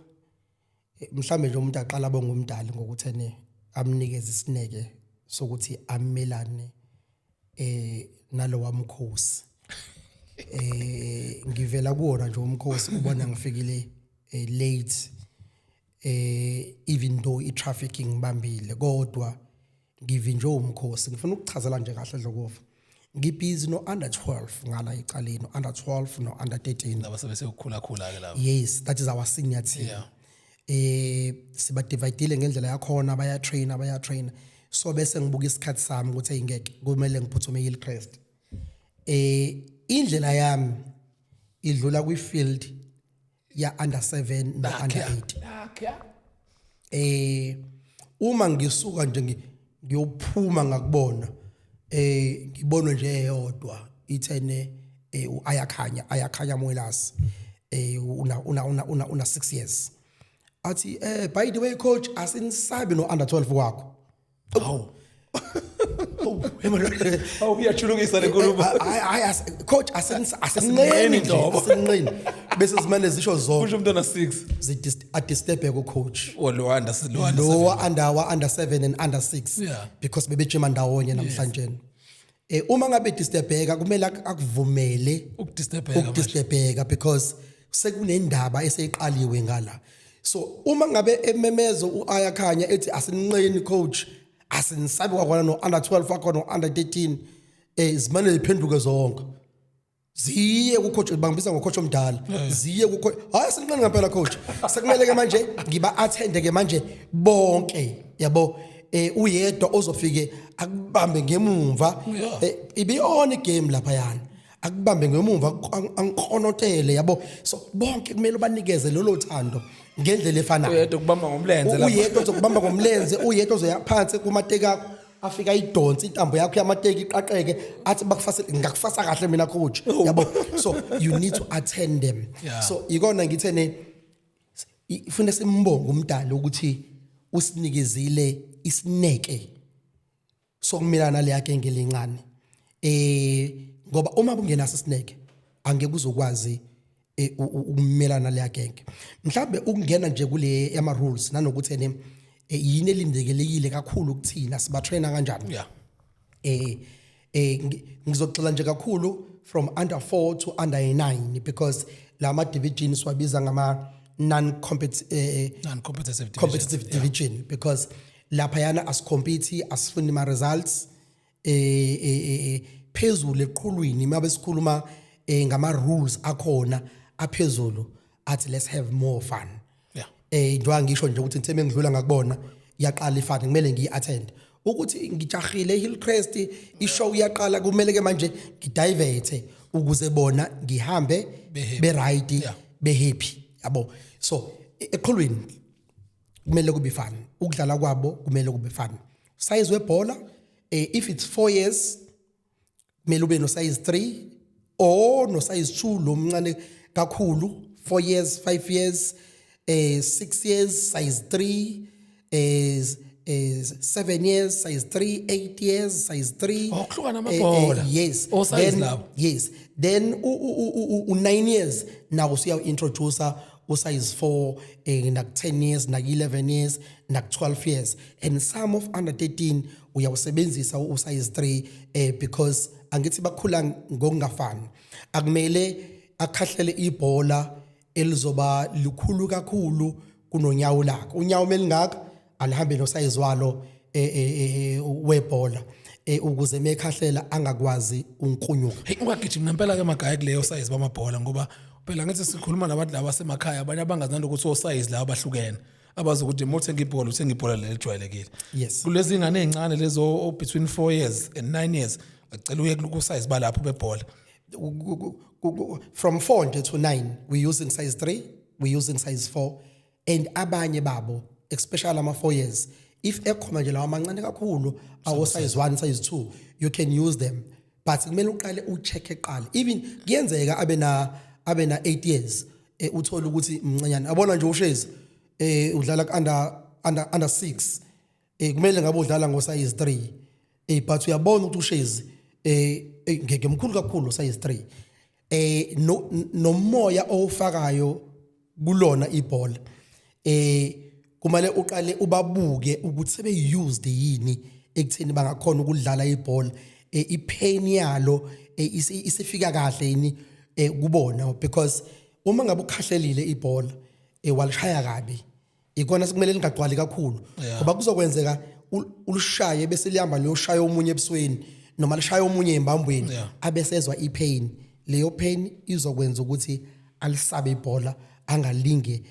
mhlambe nje umuntu aqala abonga umdali ngokuthi ene amnikeze isineke sokuthi amelane nalowa mkhosi. Ngivela kuwona nje umkhosi, ubona ngifikile late, even though i-traffic ngibambile, kodwa ngivinjwe umkhosi. Ngifuna ukuchazela nje kahle, Dlokova, ngibhizi no under 12 ngala ecaleni, under 12 no under 13. Laba sebe sekukhula khula ke laba. Yes, that is our senior team. Siba dividile ngendlela yakhona, baya train, baya train. So bese ngibuka isikhathi sami ukuthi ayingeke, kumele ngiphuthume Hillcrest. Indlela yami idlula kwi field ya under 7 no under 8. Uma ngisuka nje ngiyophuma ngakubona, ngibonwe nje eyodwa ithene, Ayakhanya, Ayakhanya Moylas, una 6 years, athi, "By the way, coach, asinisabi no under 12 wakho." Hawu. Oh. Awu, iyachulukisa le nkulumo. Hayi, coach, asinqeni nje. Nhlobo. Asinqeni, bese simane zisho zonke. Kusho umntwana 6. Adisturbeke ucoach. Or lo under Lo 7. wa under 7 and under 6, because bebejima ndawonye namhlanje. Uma ngabe disturbeka, kumele akuvumele ukudisturbeka manje. Ukudisturbeka, because sekunendaba eseyiqaliwe ngala. So uma ngabe ememezo uAyakhanya ethi, "Asinqeni coach, asinisabi kwakona no under 12 wakho no under 13," zimane ziphenduke zonke ziye ku-coach, bangibisa ngo-coach omdala, ziye ku-coach, "Hayi, sinqeni ngempela, coach." Sekumele ke manje ngiba attend ke manje bonke, yabo. Uyedwa ozofike akubambe ngemumva. Ibi on igame lapha yana, akubambe ngemumva, angikronotele, yabo. So bonke kumele banikeze lolo thando ngendlela efanayo. Uyedwa ukubamba ngomlenze lapha. Uyedwa ozokubamba ngomlenze, uyedwa ozoya phansi kumateki akho, afika ayidonse intambo yakho yamateki iqaqeke, athi, "Bakufase, ngakufasa kahle mina, coach," yabo. So you need to attend them. So ikona ngithe ne ifuna simbonge umdali ukuthi usinikezile isineke sokumelana naleya genge lencane, ngoba uma kungenaso isineke angeke uzokwazi ukumelana naleya genge. Mhlambe ukungena nje kule yama rules nanokuthi ene yini elindekelekile kakhulu kuthina, siba trainer kanjani. Ngizogxila nje kakhulu from under 4 to under 9, because lama divisions siwabiza ngama non Non competitive division. Competitive division, because laphayana asicompete, asifuni ma results phezulu eqhulwini. Mabe sikhuluma ngama rules akhona aphezulu, athi let's have more fun. Njengoba ngisho nje ukuthi ngithe mengidlula ngakubona yaqala ifun, kumele ngiyi-attend. Ukuthi ngijahile Hillcrest, ishow iyaqala, kumele ke manje ngidiverte ukuze bona ngihambe Be-happy. be-right, be-happy, yabo. So eqhulwini kumele kube fun, ukudlala kwabo kumele kube fun. Size webhola, if it's 4 years, kumele ube no size 3 or no size 2, lo mncane kakhulu, 4 years, 5 years, 6 years size 3, 7 years size 3, 8 years size 3. Oh, kuhlukana amabhola. Yes. O size Then- labo. Yes, then u 9 years nawo siya introduce u size 4, nak 10 years, nak 11 years, nak 12 years, and some of under 13 uyawusebenzisa u size 3, because angithi bakhula ngokungafani. Akumele akhahlele ibhola elizoba likhulu kakhulu kunonyawo lakhe. Unyawo melingaka, alihambe no size walo webhola, ukuze mekhahlela angakwazi unkunyuka. Hey, ungagijimi ngempela ke magaya kuleyo size bamabhola, ngoba phela ngithi sikhuluma nabantu laba basemakhaya, abanye abangazi nanokuthi o size laba bahlukene, abazi ukuthi uma uthenga ibhola, uthenga ibhola leli lijwayelekile. Kulezi ngane ey'ncane lezo o between 4 years and 9 years, acela uye ku size balapho bebhola. From 4 nje to 9 we using size 3, we using size 4, and abanye babo, especially ama 4 years, if ekhona nje lawa amancane kakhulu awo size 1, size 2, you can use them, but kumele uqale ucheck eqala. Even kuyenzeka abe na 8 years, uthola ukuthi mncanyana, abona nje ushezi udlala ku under 6. Kumele ngabe udlala ngo-size 3, but uyabona ukuthi ushezi ngeke mkhulu kakhulu size 3. No, nomoya owufakayo kulona ibhola, kumele uqale ubabuke ukuthi sebe used yini ekutheni bangakhona ukudlala ibhola, ipain yalo isifika kahle yini kubona, because uma ngabe ukhahlelile ibhola, walishaya kabi, ikona sekumele lingagcwali kakhulu, ngoba kuzokwenzeka ulishaye bese lihamba liyoshaya omunye ebusweni noma lishaya omunye embambweni, abesezwa ipain. Leyo pain izokwenza ukuthi alisabe ibhola, angalinge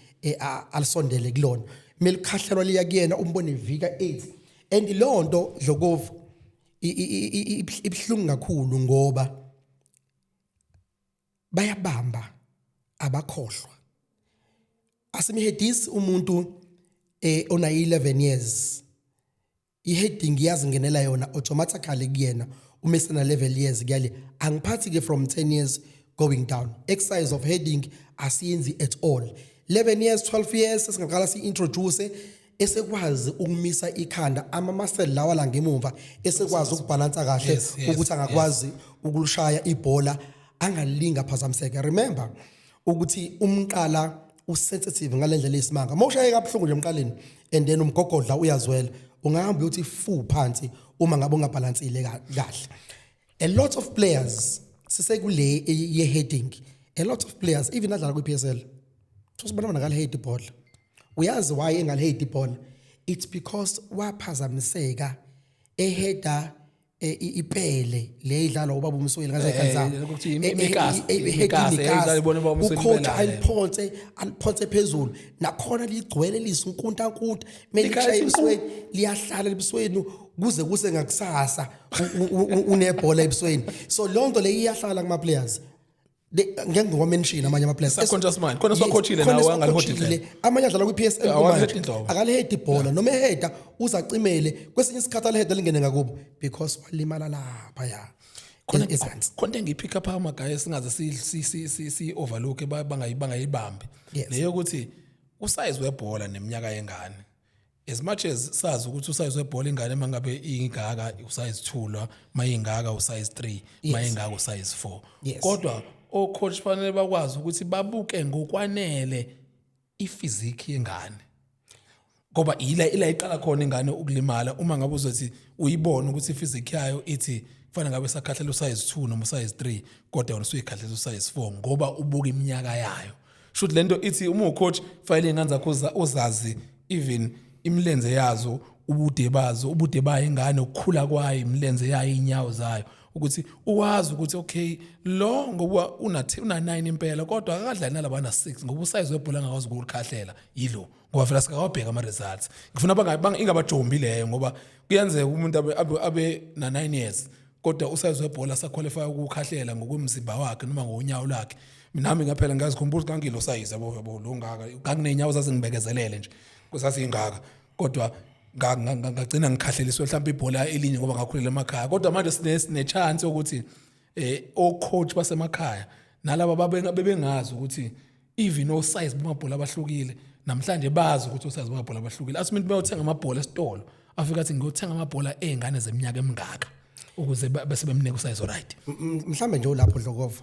alisondele kulona. Melikhahlelwa liya kuyena, umbone vika 8, and leyo nto, Dlokovu, ibuhlungu kakhulu ngoba bayabamba, abakhohlwa. Asimhedisi umuntu ona 11 years, i-heading iyazingenela yona automatically kuyena uma esena 11 years kuyale. Angiphathi ke from 10 years going down, exercise of heading asiyenzi at all. 11 years, 12 years, singaqala si-introduce esekwazi ukumisa ikhanda, ama-muscle lawa la ngemumva esekwazi ukubhalansa kahle ukuthi angakwazi ukulushaya ibhola angalinga phazamiseke. Remember ukuthi umqala usensitive ngalendlela eyisimanga. Uma ushaye kabuhlungu nje emqaleni and then umgogodla uyazwela, ungahamba uyothi fu phansi uma ngabe ungabhalansile kahle. A lot of players sisekule ye-heading, a lot of players even adlala kwi-PSL, sibona bona akalihead ibhola. Uyazi why engalihead ibhola? It's because waphazamiseka eheda ipele le idlalwa ubaba uMsweli ngazekhathi zabo. Ukuthi imikasa, imikasa, eyidlalwa ubaba uMsweli. Ucoach aliphonse phezulu, nakhona ligcwele lisunkuntankunta, melishaya ebusweni liyahlala ebusweni kuze kuse ngakusasa, unebhola ebusweni. So leyo nto le iyahlala kuma players. Ngeke ngiwamention amanye ama players. Subconscious mind. Khona siwacoachile nawe angalihodi indlela. Amanye adlala kwi-PSL kumanje akalihedi ibhola, noma eheda uzacimele kwesinye isikhathi aliheda lingene ngakubo because walimala lapha ya Khona ezansi. Khona engiyipick up amagaya singaze si overlook, bangayibambi leyo ukuthi usize webhola neminyaka yengane. As much as sazi ukuthi usize webhola ingane mangabe ingaka usize 2, la mayingaka usize 3, mayingaka usize 4, kodwa o-coach fanele bakwazi ukuthi babuke ngokwanele iphysique yengane, ngoba ila iqala khona ingane ukulimala. Uma ngabe uzothi uyibona ukuthi iphysique yayo ithi kufanele ngabe sakhahlela usize 2 noma usize 3, kodwa wena usuyikhahlela usize 4 ngoba ubuka iminyaka yayo. Shuthi lento ithi uma ucoach fanele ingane zakho uzazi, even imilenze yazo, ubude bazo, ubude bayo ingane, ukukhula kwayo, imilenze yayo, inyawo zayo, ukuthi uwazi ukuthi okay, lo ngoba una 9 impela kodwa akadlali nalabana 6 ngoba usize webhola angakwazi ukulikhahlela yilo, ngoba phela singawabheka ama results. Ngifuna ingabajombi leyo, ngoba kuyenzeka umuntu abe na 9 years kodwa usize webhola saqualify ukukhahlela ngokwemzimba wakhe noma ngonyawo lwakhe. Nami ngaphela ngiyazikhumbula ukuthi ngangilo size, yabo lo ngaka, nganginenyawo zazingibekezelele nje, kusasingaka, kodwa ngagcina ngikhahleliswe mhlawumbe ibhola elinye ngoba ngakhulela emakhaya. Kodwa manje sine chance yokuthi o-coach basemakhaya nalaba bebengazi ukuthi even o-size bamabhola abahlukile, namhlanje bazi ukuthi o-size bamabhola abahlukile. Athi umuntu bayothenga amabhola esitolo, afika athi ngiyothenga amabhola ey'ngane zeminyaka emingaka, ukuze bese bemnika usize right. Mhlambe nje ulapho, Dlokova,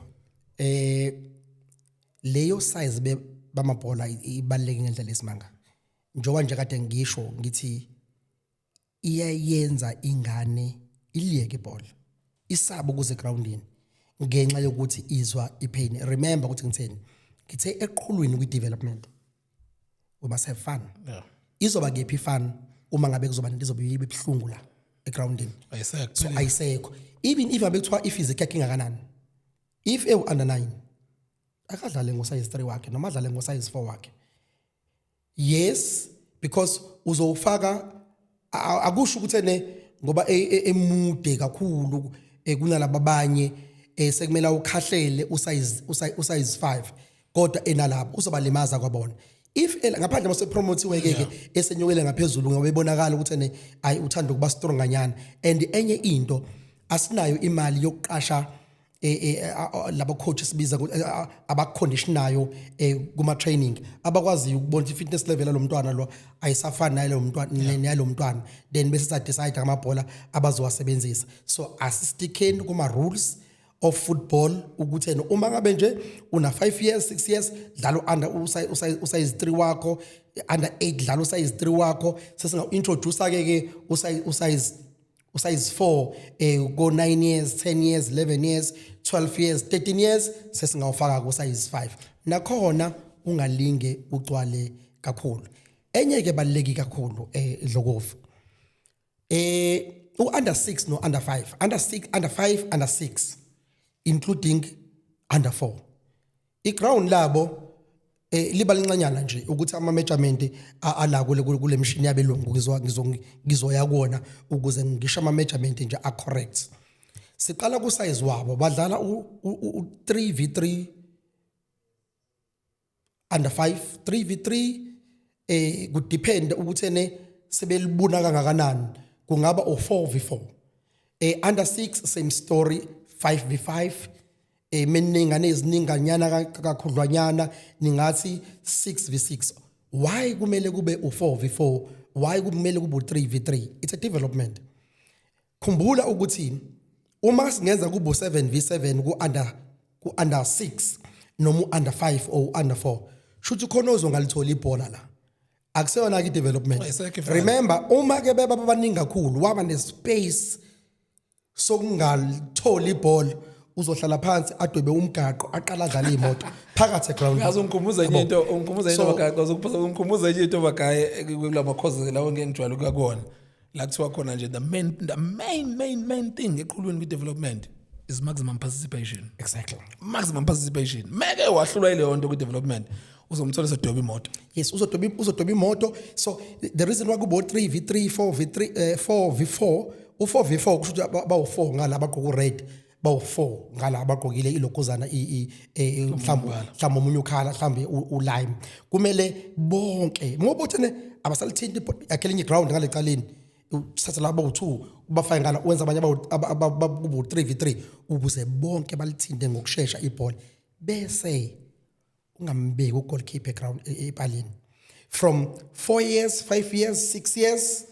leyo size bamabhola ibaluleke ngendlela esimanga, njengoba nje kade ngisho ngithi iyayenza ingane iliyeke ibhola, isaba ukuze egroundini ngenxa yokuthi izwa ipain. Remember ukuthi ngitheni? Ngithe eqhulwini kwi-development we must have fun. Izoba kephi ifun uma ngabe kuzoba nento izobe ibe buhlungu la egroundini? Ayisekho. So ayisekho. Even if abe kuthiwa iphysique yakhe ingakanani, if ewu under 9, akadlale ngo-size 3 wakhe noma adlale ngo-size 4 wakhe. Yes, because uzowufaka, akusho ukuthi ene ngoba emude kakhulu kunalaba abanye, sekumele ukhahlele usize 5, kodwa enalabo uzobalimaza kwabona if ngaphandle mase promotiwe ke esenyukele ngaphezulu, ngoba ebonakala ukuthi ene ayi uthanda ukuba strong kanyana. And enye into, asinayo imali yokuqasha. Labo coach sibiza abaconditionayo kuma training, abakwaziyo ukubona i-fitness level yalomntwana lo ayisafani nalo mntwana neyalo mntwana, then bese sa decide ngamabhola abazowasebenzisa. So asistikeni kuma rules of football ukuthi ena uma ngabe nje una 5 years, 6 years, dlala under usize 3 wakho, under 8 dlala usize 3 wakho. Sesinga introduce ke usize 4 go 9 years, 10 years, 11 years, 12 years, 13 years, sesingawufaka ku size 5. Nakhona ungalinge ugcwale kakhulu. Enye ke baluleki kakhulu, Dlokovu, u-under 6 no under 5, under 6, under 5, under 6, including under 4, iground labo liba lincanyana nje ukuthi ama measurement ala kule mshini yabelungu ngizoya kuona ukuze ngisho ama measurement nje a correct. Siqala ku size wabo, badlala u 3v3 under 5, 3v3. Kudepend ukuthi ene sebelibuna kangakanani, kungaba u4v4. Under 6, same story, 5v5. Meningane ezininganyana kakhudlwanyana, ningathi 6v6. Why kumele kube u4v4? Why kumele kube u3v3? It's a development. Khumbula ukuthi uma singenza kube u7v7 ku under 6 noma u-under 5 or u-under 4, shuthi khona ozongalithola ibhola la, akuseyona ke development. Ayisekho ifana. Remember, uma ke beba baningi kakhulu, waba nespace sokungalitholi ibhola, uzohlala phansi, adwebe umgaqo, aqala adlala imoto phakathi eground. Yazi ungikhumbuza enye into, ungikhumbuza into. So- Magaye, ungikhumbuza enye into, Magaye, kulama courses lawo ngeke ngijwayele ukuya kuwona, la kuthiwa khona nje the main main main thing eqhulwini kwi-development is maximum participation. Maximum participation. Meke wahlulwa yileyo nto kwi-development, uzomthola sedweba imoto. Yes, uzodoba imoto. So the reason why kubo 3 v3, 4 v3, 4 v4, u4 v4 kusho ukuthi bawu4 ngala abagqoka ured, bawu4 ngala abagqokile ilokhuzana mhlawumbe omunye ukhala mhlawumbe ulime. Kumele bonke ngoba uthene abasalithinti akhelinye ground ngale caleni, uthatha labo u2 ubafake ngala, wenza abanye kubo 3 v3 ukuze bonke balithinte ngokushesha ibhola. Bese ungambeki ugoalkeeper eground epalini from 4 years, 5 years, 6 years,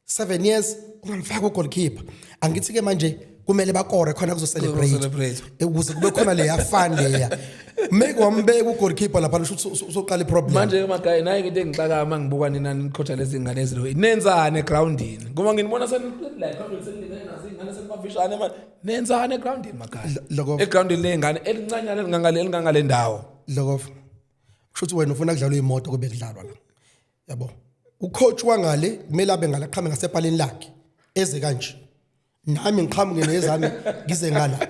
7 years, ungamfaki ugoalkeeper. Angithi ke manje kumele bakore khona kuzo celebrate. Kuzo-celebrate. Ukuze kube khona leya fun leya. Make wambeka ugoalkeeper lapha, usho usoqala iproblem. Manje Magaye, naye into engixaka uma ngibuka nina nikhotha lezi ngane ezilo, nenzani egroundini? Ngoba nginibona la egroundini senilingene nazo iy'ngane, senibafishane manje. Nenzani egroundini, Magaye? Egroundini ley'ngane elincanyana elingangale ndawo. Lokho kusho ukuthi wena ufuna kudlalwa imoto, kube kudlalwa la, yabo. Ucoach wangale kumele abe ngala, qhame ngasepalini lakhe, eze kanje, nami ngiqhamuke nezami ngize ngala.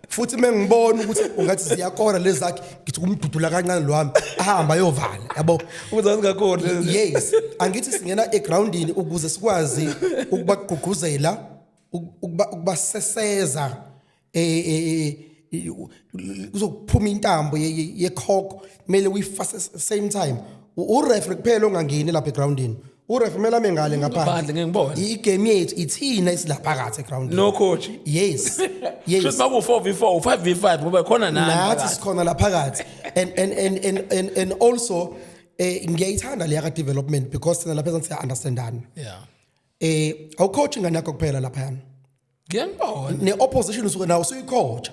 Futhi mengibona ukuthi ungathi ziyakora lezi zakhe, ngithi kumdudula kancane lo wami, ahamba ayovala, yabo. Ukuze zingakhoni lezi. Yes, angithi singena egroundini ukuze sikwazi ukubagqugquzela, ukubaseseza, kuzokuphuma intambo yecork, kumele uyifase same time. Ureferee kuphela ongangeni lapha egroundini. Ureferee kumele ame ngale ngaphandle, ngaphandle. Ngeke ngibone. Igame yethu ithina esilaphakathi egroundini. No coach. Yes. Shuthi maku 4 v4, 5 v5, ngoba khona nani Nathi phakathi. sikhona la phakathi. And also ngiyayithanda leya ka development because thina lapha siya understandana. Awucoach ingane yakho kuphela lapha. Ngiyangibona. Ne opposition usuke nawo usuyicoach.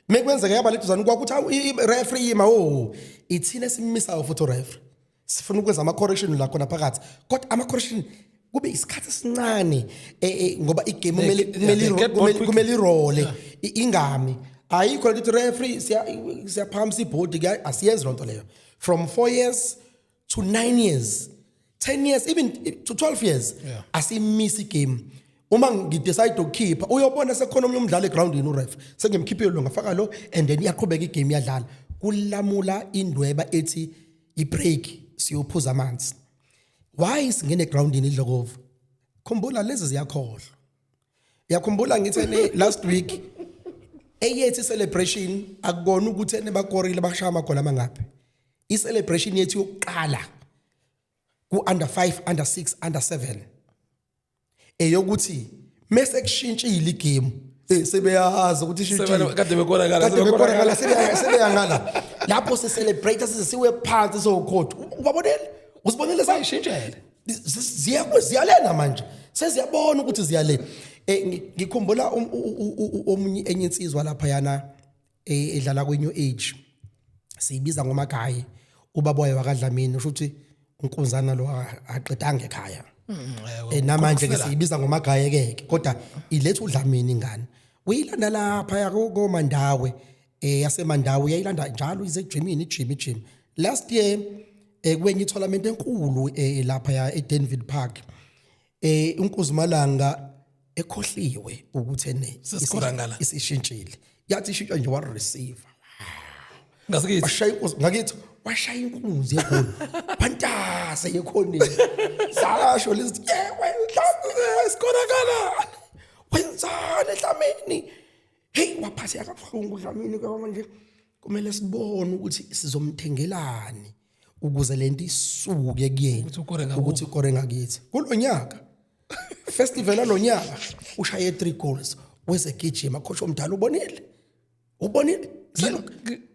Mekwenzeka yaba leduzane kwakho, uthi awu, referee ima, oh, ithina esimisayo futhi referee. Sifuna ukwenza ama correction la khona phakathi, kodwa ama correction kube isikhathi esincane, ngoba igame kumele kumele they get bored quickly. Kumele irole ingami. Ayikho lento referee siyaphakamisa ibhodi, asiyenzi lonto leyo. From 4 years to 9 years, 10 years, even to 12 years, asimisi igame. Uma ngidecide ukukhipha, uyobona sekukhona omunye umdlali egroundini, uref sengimkhiphile lo, ngafaka lo, and then iyaqhubeka igame, iyadlala. Kulamula indweba ethi ibreak, siyophuza amanzi. Why singene egroundini, idlokovu? Khumbula lezi ziyakhohlwa. Uyakhumbula ngithene last week, eyethu celebration akukona ukuthi ene bakorile, bashaya amagoli amangaphi. I-celebration yethu yokuqala ku-under 5, under 6, under 7, eyokuthi mase kushintshile igame. Sebeyazi ukuthi ishintshile. Kade bekonakala, Kade sebekonakala. bekonakala, sebeyangala lapho si-celebrate size siwe phansi sowu-coach. Ubabonele, uzibonele. Bayishintshele. Ziyalena manje, seziyabona ukuthi ziyalena. Ngikhumbula omunye, enye insizwa lapha yana edlala kwi-New Age, siyibiza ngomagayi, ubaba wayo wakadlamini, usho ukuthi unkunzana lo aqedanga ekhaya. Namanje ke siyibiza ngomagaye ke, kodwa iletha uDlamini ingane, uyilanda lapha koMandawe, yaseMandawe, uyayilanda njalo ize ejimini, ijim ijim. Last year kwenye tournament enkulu lapha ya eDenville Park, uNkuzimalanga ekhohliwe ukuthi ene Sesikora ngala. Isishintshile, yathi ishintsha nje, wa receive Ngasikithi. Washaya inkunzi ngakithi, washaya inkunzi yegoli phantase yekhoneni. Sasho lezi, yewe, Sikonakala. Wenzani eDlamini? Hey, waphatheka kabuhlungu uDlamini ke manje. Kumele sibone ukuthi sizomthengelani ukuze lento isuke kuyena. Ukuthi ukore ngakubo. Ukuthi ukore ngakithi. Kulonyaka festival alonyaka ushaye 3 goals, wezegijima, coach omdala, ubonile, ubonile,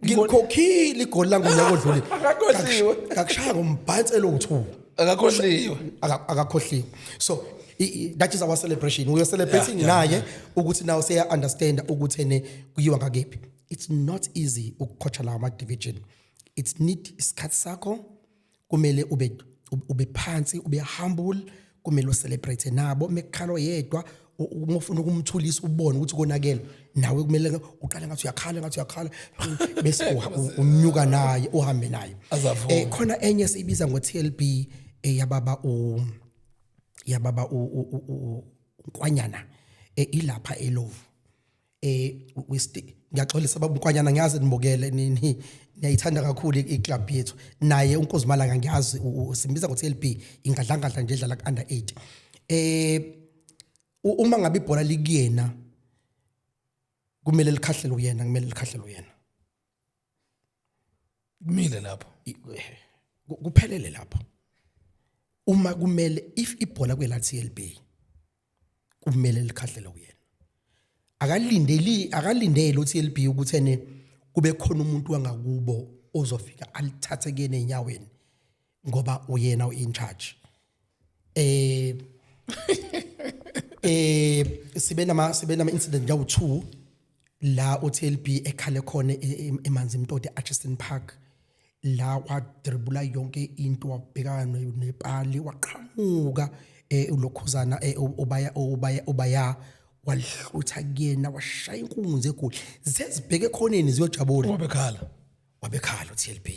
ngikhokhile igoli langonyaka odlule. Akakhohliwe. Ngakushaya ngombhanselo u2. Akakhohliwe. Akakhohliwe. So that is our celebration, we are celebrating naye ukuthi now seya understand ukuthi ene kuyiwa ngakephi. It's not easy ukucoacha lawa ama division. It's need isikhathi sakho, kumele ube phansi, ube humble, kumele ucelebrate nabo mekukhalo yedwa. Uma ufuna ukumthulisa, ubone ukuthi konakele, nawe kumele uqale ngathi uyakhala, ngathi uyakhala, bese unyuka naye, uhambe naye. Azavume. Khona enye siyibiza ngo TLB, yababa uNkwanyana, ilapha eLovu. Ngiyaxolisa baba uNkwanyana, ngiyazi nibukele, niyayithanda kakhulu iclub yethu. Naye uNkozimalanga ngiyazi simbiza ngo TLB, ingadlangadla nje, edlala ku under 8. Uma ngabe ibhola likuyena, kumele likhahlele uyena, kumele likhahlele uyena. Kumile lapho. Kuphelele lapho. Uma kumele, if ibhola kwela TLB, kumele likhahlele kuyena. Akalindeli, akalindele uTLB ukuthi ene kube khona umuntu wangakubo ozofika alithathe kuyena enyaweni, ngoba uyena u-in charge. Sibe nama incident yawu2 la uTLB ekhale khona eManzimtoti, Atchison Park, la wadribula yonke into, wabhekana nepali, waqhamuka ulokhuzana, ubaya walihlutha kuyena, washaya inkunzi egoli, zezibheke ekhoneni ziyojabula. Wabekhala. Wabekhala uTLB,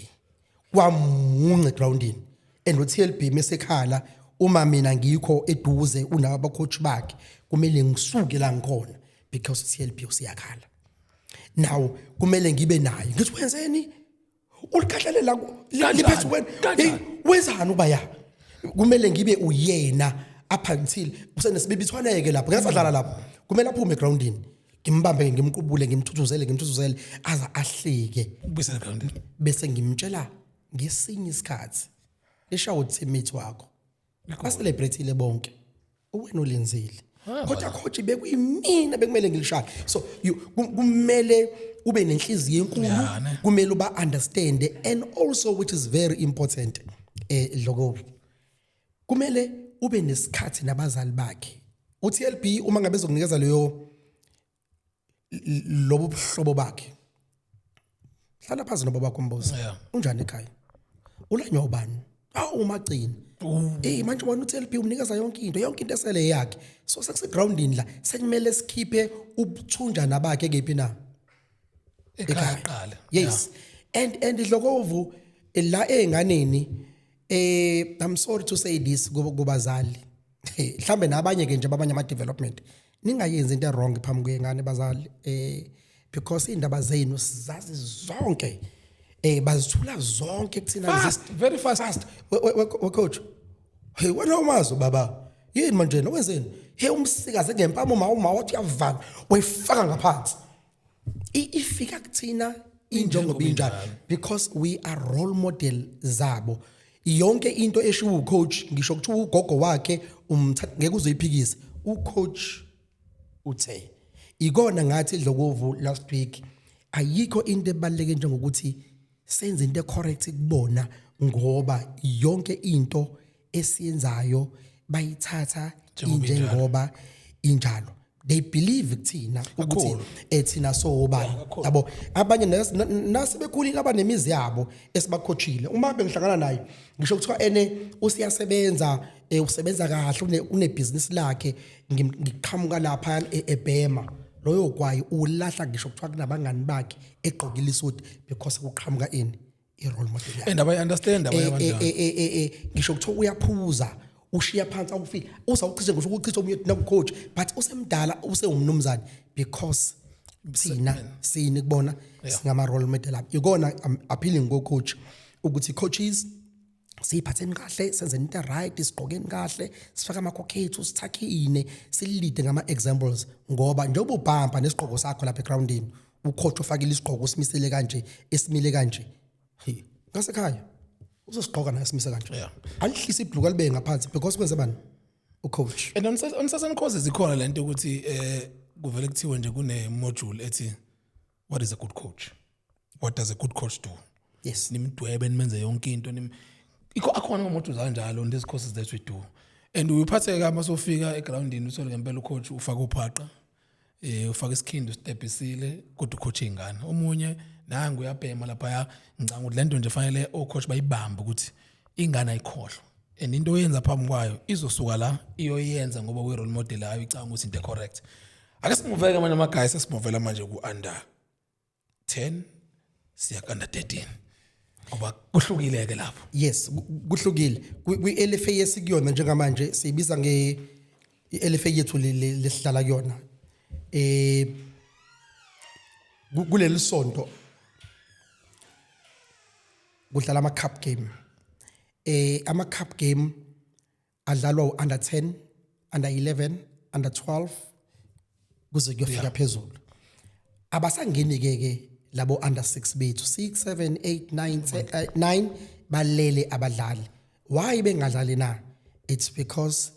kwamunca egroundini. And uTLB mesekhala, uma mina ngikho eduze, unabo abacoach bakhe, kumele ngisuke la ngikhona because uTLB usiyakhala. Now kumele ngibe naye, ngithi wenzeni, ulikhahlelela liphethe wena. Kanjani? Hey, wenzani ubaya? Kumele ngibe uyena up until usenesibibithwaneke lapho ngesadlala lapho, kumele aphume egroundini, ngimbambe, ngimqubule, ngimthuthuzele, ngimthuthuzele aze ahlike. Ubuyisele egroundini. Bese ngimtshela ngesinye isikhathi lishawo teammate wakho, bacelebrateile bonke, uwena olenzile, kodwa coach bekuyimina bekumele ngilishaye. So kumele ube nenhliziyo enkulu. Yeah, ne. Kumele uba understand, and also, which is very important, Dlokovu, kumele ube nesikhathi nabazali bakhe uTLB. Uma ngabe ezokunikeza leyo lobo buhlobo bakhe, hlala phansi nobaba wakho, umbuzo, "Unjani ekhaya? Ulanywa ubani?" Awu, umagcini. Manje wena uTLB umnikeza yonke into, yonke into esele yakhe. So sekusegroundini la, sekumele sikhiphe ubuthunjana bakhe kephi na? Ekhaya qala. Yes, and Dlokovu, la einganeni, I'm sorry to say this kubazali, mhlambe nabanye ke nje babanye ama development, ningayenzi into wrong phambi kwengane bazali, because indaba zenu sizazi zonke, bazithula zonke kuthina. Fast, very fast. Fast. We coach, hey wena, umazi baba yini manje wenzeni? Hey, umsikaze ngempama, uma wathi uyavala, wayifaka ngaphansi. Ifika kuthina injongo injalo because we are role model zabo. Yonke into eshiwo ucoach, ngisho kuthiwa ugogo wakhe umthatha, ngeke uzoyiphikisa. Ucoach uthe Ikona ngathi, Dlokovu, last week, ayikho into ebaluleke njengokuthi senze into correct kubona, ngoba yonke into esiyenzayo bayithatha njengoba injalo. Injengoba injalo, they believe kuthina ukuthi Kakhulu. thina sobani, yabo. Abanye nasebekhulile, abanemizi yabo esibakhochile, uma bengihlangana naye ngisho kuthiwa ene usiyasebenza, usebenza kahle, une business lakhe. Ngiqhamuka lapha ebhema loyo gwayi, ulahla ngisho kuthiwa kunabangani bakhe egqokile isuti, because kuqhamuka ini, i-role model yakhe. And abayi-understand abanye abantwana. Ngisho kuthiwa uyaphuza, ushiya phansi, awufiki usawuchithe, ngisho ukuchitha omunye naku-coach, but usemdala, usewumnumzane, because thina sini kubona singama-role model abo. Ikona I'm appealing go-coach ukuthi coaches, siyiphatheni kahle, senzeni into right, sigqokeni kahle, sifake amakhokho ethu, sithakhine, silide ngama-examples, ngoba njengoba ubhampa nesigqoko sakho lapha egroundini, ucoach ufakile isigqoko, usimisele kanje, esimile kanje. Hey, ngasekhaya uzosigqoka naye simise kanje, alihlise ibhluku, alibeke ngaphansi, because kwenze bani? Ucoach. And on certain courses ikhona lento ukuthi kuvele kuthiwe nje kune module ethi "What is a good coach? What does a good coach do?" Nimdwebe, nimenze yonke into, nim ikho akhona ama modules kanjalo on these courses that we do. And uyiphatheka uma sofika egroundini, uthole ngempela ucoach ufaka uphaqa, ufaka isikhindi, usitebhisile, kodwa ucoach ingane. Omunye nangu uyabhema lapha. Ngicanga ukuthi lento nje fanele ocoach bayibambe ukuthi ingane ayikhohlwa, and into oyenza phambi kwayo izosuka la iyoyenza, ngoba we role model yayo icanga ukuthi into correct. Ake simuveke manje ama guys, sesimuvela manje ku under 10, siya ku under 13, ngoba kuhlukile ke lapho. Yes, kuhlukile. Kwi-LFA esikuyona njengamanje, siyibiza nge i-LFA yethu lesihlala kuyona, kuleli sonto kudlala ama cup game. Ama cup game adlalwa u-under 10, under 11, under 12, kuze kuyofika phezulu. Abasangeni ke ke labo under 6 bethu, 6, 7, 8, 9, 10, 9 balele abadlali. Why bengadlali na? It's because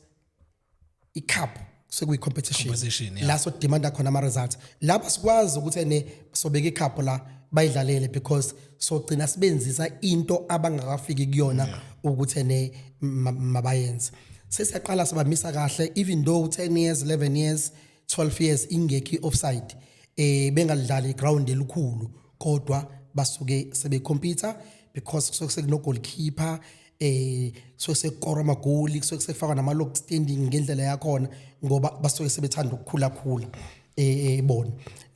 i-cup sekuyi competition. Competition, yeah. La so demanda khona ama results. Lapha sikwazi ukuthi ene sobeka icup la bayidlalele, because sogcina sibenzisa into abangakafiki kuyona ukuthi ene mabayenze. Sesiyaqala sibamisa kahle, even though 10 years, 11 years, 12 years ingekho i-offside, bengalidlali iground elikhulu, kodwa basuke sebecompete because kusuke sekuno goalkeeper, kusuke sekukora amagoli, kusuke sekufakwa nama log standing ngendlela yakhona, ngoba basuke sebethanda ukukhula khula. Bona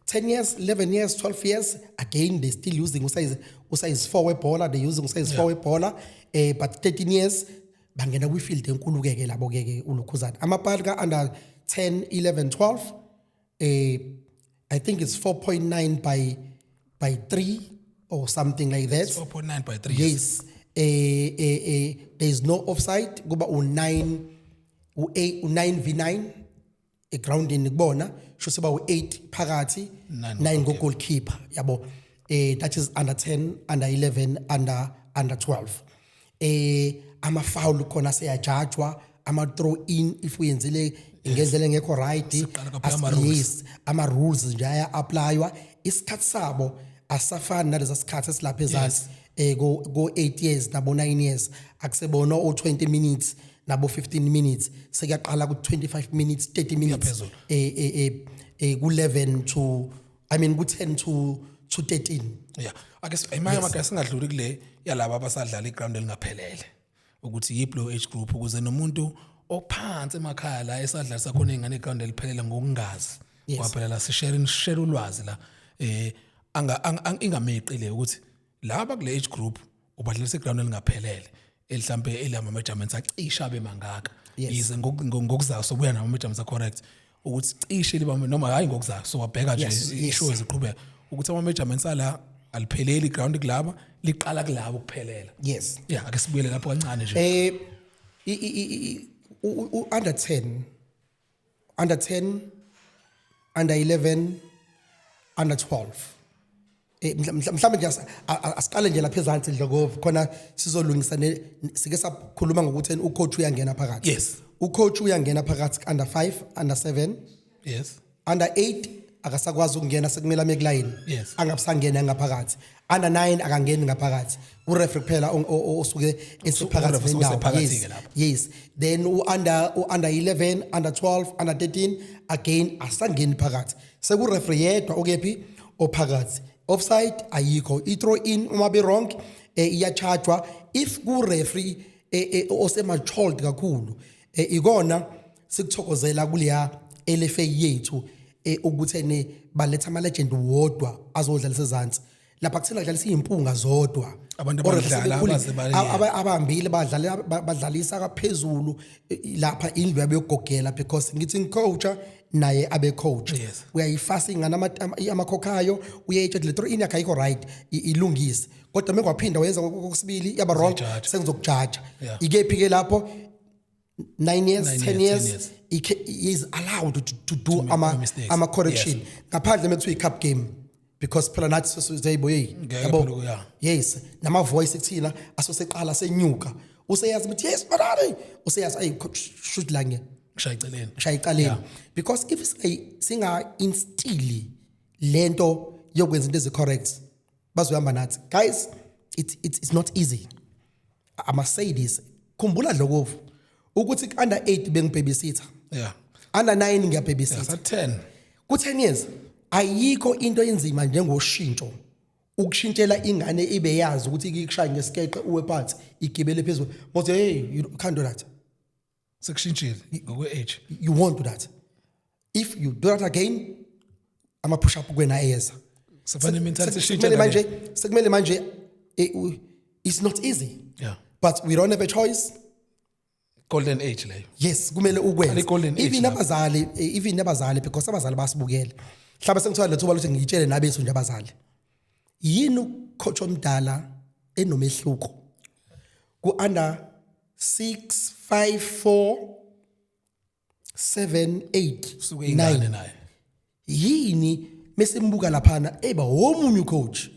10 years, 11 years, 12 years, again they still using usize 4 webhola, they using usize 4 webhola, but 13 years bangena kwifield enkulu ke ke labo ke ke ulukhuzana amapali ka under 10, 11, 12. I think it's 4.9 by 3 or something like that. 4.9 by 3. Yes. There is no offside, kuba u9, u8, u9 v9 egroundini kubona, sho siba u8 phakathi, 9. 9 go goalkeeper, yabo. That is under 10, under 11, under 12. Ama foul khona seyajudgewa, ama throw in if uyenzile ngendlela engekho right. Siqala kwaphela ama-rules. Yes, ama rules nje aya applywa. Isikhathi sabo asafani nalesa sikhathi esilapha ezansi, go 8 years nabo 9 years. Akusebona o 20 minutes nabo 15 minutes, sekuyaqala ku 25 minutes, 30 minutes. Phezulu. Ku 11 to, I mean, ku 10 to 13. Yeah, ake imanye amagama singadluli kule yalaba abasadlala iground elingaphelele, ukuthi yiphi lo age group, ukuze nomuntu ophansi emakhaya la esadlalisa khona ingane iground eliphelele ngokungazi. Kwaphela la sishare share ulwazi la, ingameqi le ukuthi laba kule age group ubadlalisa iground elingaphelele, elihlambe elama measurements acisha abe mangaka. Yize ngokuzayo sobuya nama measurements correct, ukuthi cishe liba noma hayi ngokuzayo, so wabheka nje ishow eziqhubeka ukuthi ama measurements ala alipheleli iground kulaba, liqala kulabo kuphelela. Yeah, ake sibuyele lapho kancane nje. Under 10, under 10, under 11, under 12, mhlawumbe nje asiqale nje lapha ezansi, Dlokovu, khona sizolungisa sike sakhuluma ngokuthi ucoach uyangena phakathi. Ucoach uyangena phakathi under 5, under 7, under 8. akasakwazi ukungena, sekumele ame kulayini. Angabusangena ngaphakathi. Under 9 akangeni ngaphakathi, ureferee kuphela osuke esephakathi U-referee nendawo. usephakathi-ke Yes. lapho. Yes, then u-under 11, under 12, under 13 again asangeni phakathi, sekureferee yedwa okephi ophakathi. Offside ayikho, i-throw in uma be wrong iyachajwa if ku-referee osematured kakhulu. Ikona sikuthokozela kuleya LFA yethu ukuthi ene baletha ama-legend wodwa azodlalisa ezansi lapha kuthina, kudlalisa iy'mpunga zodwa. Abantu O-referee abadlala sebekhulile, abaze abahambile badlala, badlalisa kaphezulu lapha indlu yabe yokugogela, because ngithi ngicoacha naye abe coach. Uyayifasa ingane amakhokhayo, uyayitsha le throw in yakhe ayikho right, ilungise, kodwa mekwaphinda wayenza okwesibili yaba wrong, Uzoyijaja. sengizokujaja. Ikephi ke lapho? 9 years, 9 10 years, years, 10 years. He is allowed to do make mistakes. ama correction, ngaphandle mekuthiwa i-cup game, because phela nathi sesizoyiboyeyi. Ngeke phela yeah. Yes, nama voice kuthina asoseqala senyuka, useyazi ukuthi yes banani, useyazi ayi coach, shoot la nge Shaya eceleni. Shaya ecaleni, because if singa instili lento yokwenza into ezi-correct, bazohamba nathi. Guys, it's not easy, I must say this. Khumbula Dlokovu ukuthi under 8 bengibabysitha, under 9 ngiyababysitha, Sa 10. Ku 10 years ayikho into enzima njengoshintsho, ukushintshela ingane ibe yazi ukuthi ikushaya ngesikeqe uwe phansi, igibele phezulu, ngothi, "Hey, you can't do that." Sekushintshile ngokwe age. You won't do that. If you do that again, ama push up kwena eyeza. Sefane mentality ishintshe. Sekumele manje, sekumele manje it's not easy, but we don't have a choice. Golden age leyo. Yes, kumele ukwenze. I-golden age Even lapho. abazali, even abazali, because abazali basibukele, mhlawumbe sengithola lethuba lokuthi ngitshele nabethu nje abazali, yini ucoach omdala enomehluko ku under 6, 5, 4, 7, 8, Suke ingane 9? naye. Yini mesimbuka laphana eba womunye ucoach,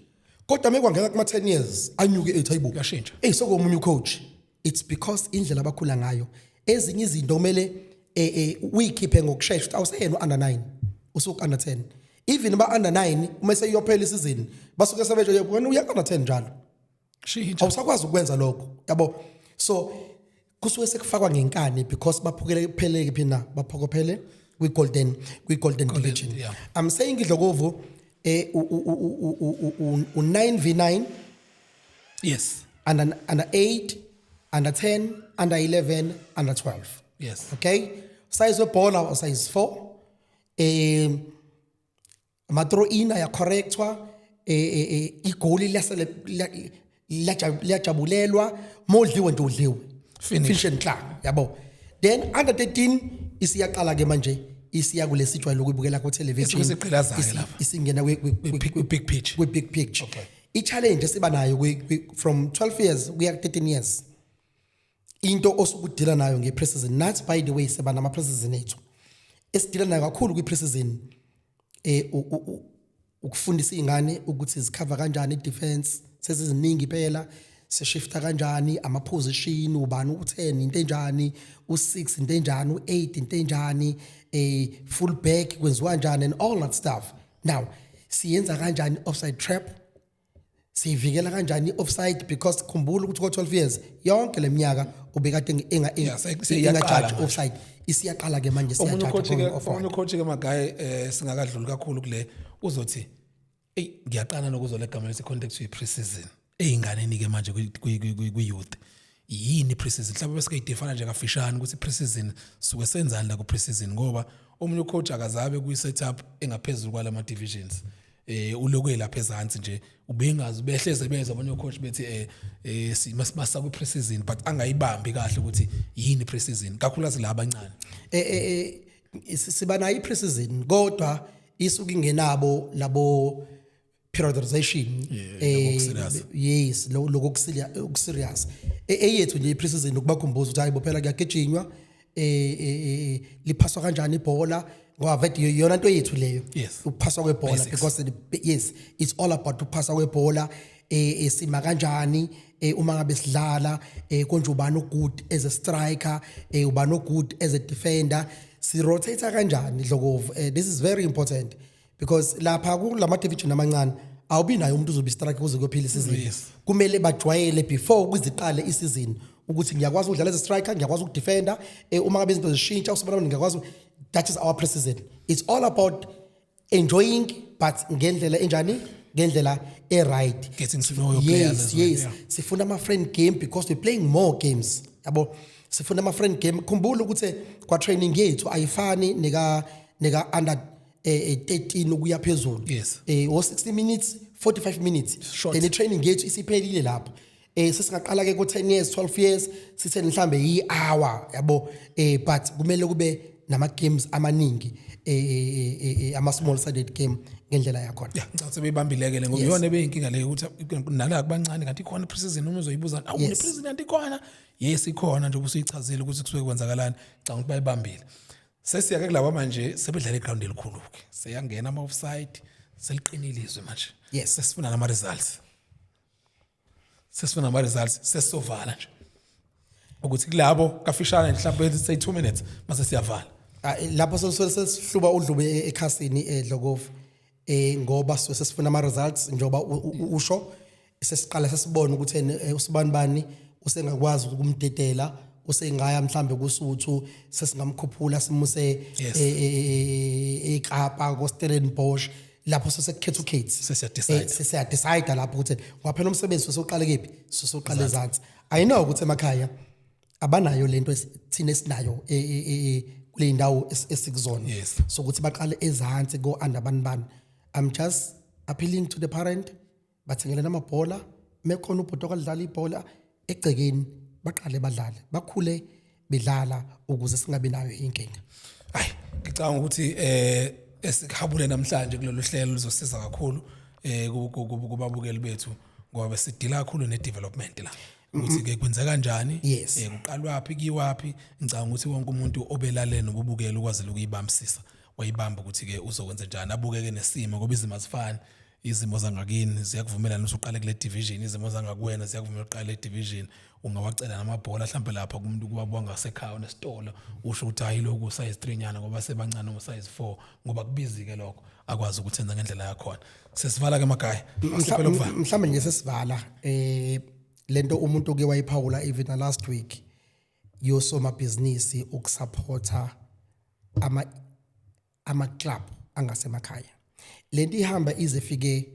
kodwa mekwangena kuma 10 years anyuke ethi, "Hayibo." Kuyashintsha. Hey, sokomunye ucoach. It's because indlela abakhula ngayo, ezinye izinto kumele uyikhiphe ngokusheshsha ukuthi awuseyena u-under 9, usuku under 10. Even ba under 9, uma seyiyophela isizini basuke sebetsho, wena uya under 10 njalo. Shintsha. Awusakwazi ukwenza lokho, yabo. So kusuke sekufakwa ngenkani because baphukele pheleke phina, baphokophele kwi golden division. I'm saying, Dlokovu, u 9 v9, under 8, under 10, under 11, under 12. Okay, size webhola o size 4, ama throw in ayacorrectwa, igoli liyasele liyajabulelwa, modliwe nje udliwe. Finish. Finish and klaar, yabo. Then under 13 isiyaqala ke manje, isiya kulesijwayele ukuyibukela ku television. Isuke isiqhilaza-ke lapha. Isingena Kwi-big picture. Kwi big picture. I-challenge esiba nayo from 12 years kuya ku 13 years, into osukudila nayo nge-preseason, nathi by the way siba nama-preseason ethu, esidila nayo kakhulu kwi-preseason ukufundisa iy'ngane ukuthi zikhava kanjani i-defense, seziziningi phela, sishifta kanjani ama-position, ubani u-10 into enjani, u-6 into enjani, u-8 into enjani, full back kwenziwa kanjani and all that stuff. Now siyenza kanjani offside trap, siyivikela kanjani i-offside, because khumbula ukuthi ko-12 years yonke le minyaka ubekade Yeah, seyiyaqala engajaji manje. offside, isiyaqala ke manje, Omunye siyajaja ucoach ke going forward. omunye ucoach ke magaye, singakadluli kakhulu kule, uzothi, "Ey, ngiyaqala nokuzwa le gama lethi context ye pre-season eyinganeni ke manje kwi youth. Yini pre-season?" Mhlawumbe bese kuyidefine nje kafishane ukuthi pre-season suke senzani la ku pre-season, ngoba omunye ucoach akazabe kuyi setup engaphezulu kwalama divisions, ulokwe lapha ezansi nje, ubengazi, behleze bezwa abanye coach bethi masa ku pre-season, but angayibambi kahle ukuthi yini pre-season, kakhulukazi la abancane. Siba nayo i-preseason, kodwa isuke ingenabo labo periodization. Yeah, lokho okuserious. Yes, lokho okuserious. Eyethu nje i-preseason ukubakhumbuza ukuthi hayibo phela kuyagijinywa, liphaswa kanjani ibhola, ngoba vele iyona nto yethu leyo, ukuphaswa kwebhola. Basics. Because yes, it's all about ukuphaswa kwebhola, sima kanjani uma ngabe sidlala, konje ubani good as a striker, ubani good as a defender, si rotate kanjani, Dlokovu. This is very important. Because lapha kulama division amancane awubi nayo umuntu uzobe striker kuze kuyophela isizini. Kumele bajwayele before kuziqale isizini ukuthi ngiyakwazi ukudlala as a striker, ngiyakwazi ukudefenda, uma ngabe izinto zishintsha usibona ngiyakwazi. That is our pre-season. It's all about enjoying, but ngendlela enjani? Ngendlela e-right. Getting to know your players as well. Sifuna ama-friend game because we're playing more games, yabo. Sifuna ama-friend game. Khumbula ukuthi kwa-training yethu ayifani neka under 13 ukuya phezulu. O 60 minutes, 45 minutes. Short. Then i-training yethu isiphelile lapho. Sesingaqala ke ku 10 years, 12 years, sithe mhlambe yi-hour, yabo. But kumele kube nama games amaningi, ama small sided game ngendlela yakhona. Yeah, ngicabanga sebeyibambile-ke le ngoba iyona ebeyinkinga leyo ukuthi nala kubancane kanti ikhona i-preseason, uma uzoyibuza, awu, ne-preseason kanti ikhona. Yes, ikhona, njengoba usuyichazile ukuthi kusuke kwenzakalani. Ngicabanga ukuthi bayibambile. Sesiya-ke kulaba manje sebedlala igrawundi elikhulu-ke, seyangena ama-offside, seliqinile izwe manje. Sesifuna nama-results, sesifuna nama-results. Sesizovala nje ukuthi kulabo kafishane nje, mhlawumbe say 2 minutes, mase siyavala. Ah, lapho sesihluba udlube ekhasini, edlokovu, ngoba suke sesifuna ama results njengoba usho. Sesiqala sesibona ukuthi ene, usibani bani usengakwazi ukumdedela, usengaya mhlambe kuSuthu, sesingamkhuphula simuse eKapa ko Stellenbosch. Lapho sesekukhetha ukhethi. Sesiyadecide. Sesiyadecide lapho ukuthi ngoba phela umsebenzi soqale kephi, soqale ezansi. I know ukuthi emakhaya abanayo lento thina esinayo kule ndawo esikuzona. So ukuthi baqale ezansi go under bani bani, I'm just appealing to the parent, bathengele namabhola. Mekhona ubhuti okadlala ibhola egcekeni, baqale badlale, bakhule bedlala ukuze singabi nayo inkinga. Hayi, ngicabanga ukuthi esikuhabule namhlanje kulolu hlelo luzosiza kakhulu kubabukeli bethu ngoba besidila kakhulu ne-development la, ukuthi ke kwenzeka kanjani, kuqalwaphi, kiwaphi. Ngicabanga ukuthi wonke umuntu obelalele nobubukela ukwazile ukuyibambisisa, wayibamba ukuthi ke uzokwenza njani, abukeke nesimo ngoba izimo azifani. Izimo zangakini ziyakuvumelana ukuthi uqale kule division, izimo zangakuwena ziyakuvumela uqale le division. Ungawacela namabhola mhlawumbe lapha kumuntu kuwabo wangasekhaya onesitolo, usho ukuthi hayi, lokhu size 3 nyana ngoba sebancane, ngo size 4 ngoba kubizi-ke lokho, akwazi ukuthi enze ngendlela yakhona. Sesivala ke emakhaya, asiphele ukuvala. Mhlawumbe nje sesivala, lento umuntu oke wayiphawula even na last week yosomabhizinisi ukusupporta ama club angasemakhaya, lento ihamba ize ifike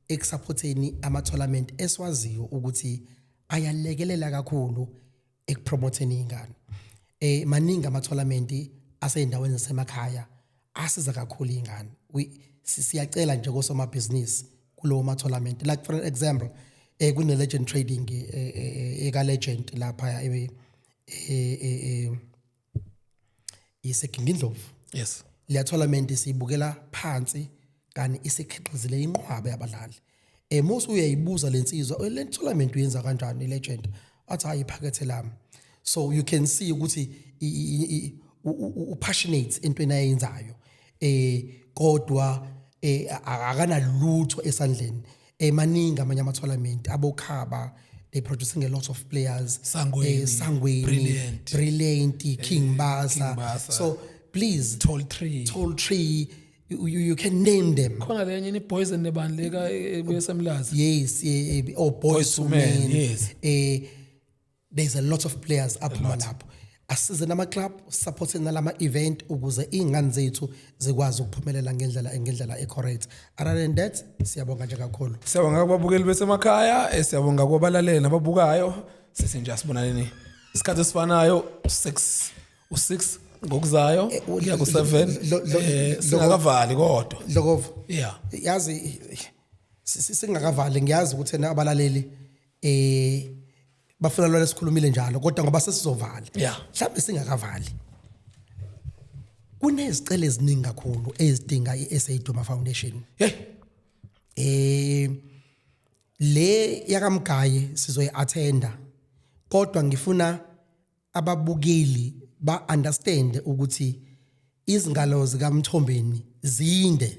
ekusupporteni ama tournament esiwaziyo ukuthi ayalekelela kakhulu ekupromoteni ingane. Maningi ama tournament aseyindaweni zasemakhaya asiza kakhulu ingane. Siyacela nje kosomabhizinisi kulowo ma tournament, like for example, kune Legend Trading, eka Legend lapha iseGingindlovu. Leya tournament siyibukela phansi kani isikhiqizile inqwaba yabadlali. Musu uyayibuza lensizwa, "Le tournament uyenza kanjani, Legend?" Athi, "Hayi, iphakethe lami." So you can see ukuthi u-passionate entweni ayenzayo, kodwa akanalutho esandleni. Maningi amanye ama tournament abokhaba, they producing a lot of players. Sangweni, Sangweni, Brilliant. Brilliant, King Basa. King Basa. So please. Tall Tree. Tall Tree, you can name them. Khona lenye ni-boys and nebani leka ebuyesemlazi. Yes, oh, Boys Boys to to Men, Men. There's a lot of players aphuma lapho. Asize nama club, support nalama event ukuze ingane zethu zikwazi ukuphumelela ngendlela ecorrect. Other than that, siyabonga nje kakhulu. Siyabonga kubabukeli besemakhaya, siyabonga kubalaleli nababukayo. Sithi nje asibonaneni isikhathi esifanayo, 6 u6 ngokuzayo kuya ku7. Singakavali kodwa. Dlokovu. Yeah. Yazi, singakavali, ngiyazi ukuthi ena abalaleli bafuna lona sikhulumile njalo, kodwa ngoba sesizovala, mhlawumbe singakavali, kunezicelo eziningi kakhulu ezidinga iSA Duma Foundation. Le yakaMgaye sizoyi-attenda, kodwa ngifuna ababukeli ba understand ukuthi izingalo zikaMthombeni zinde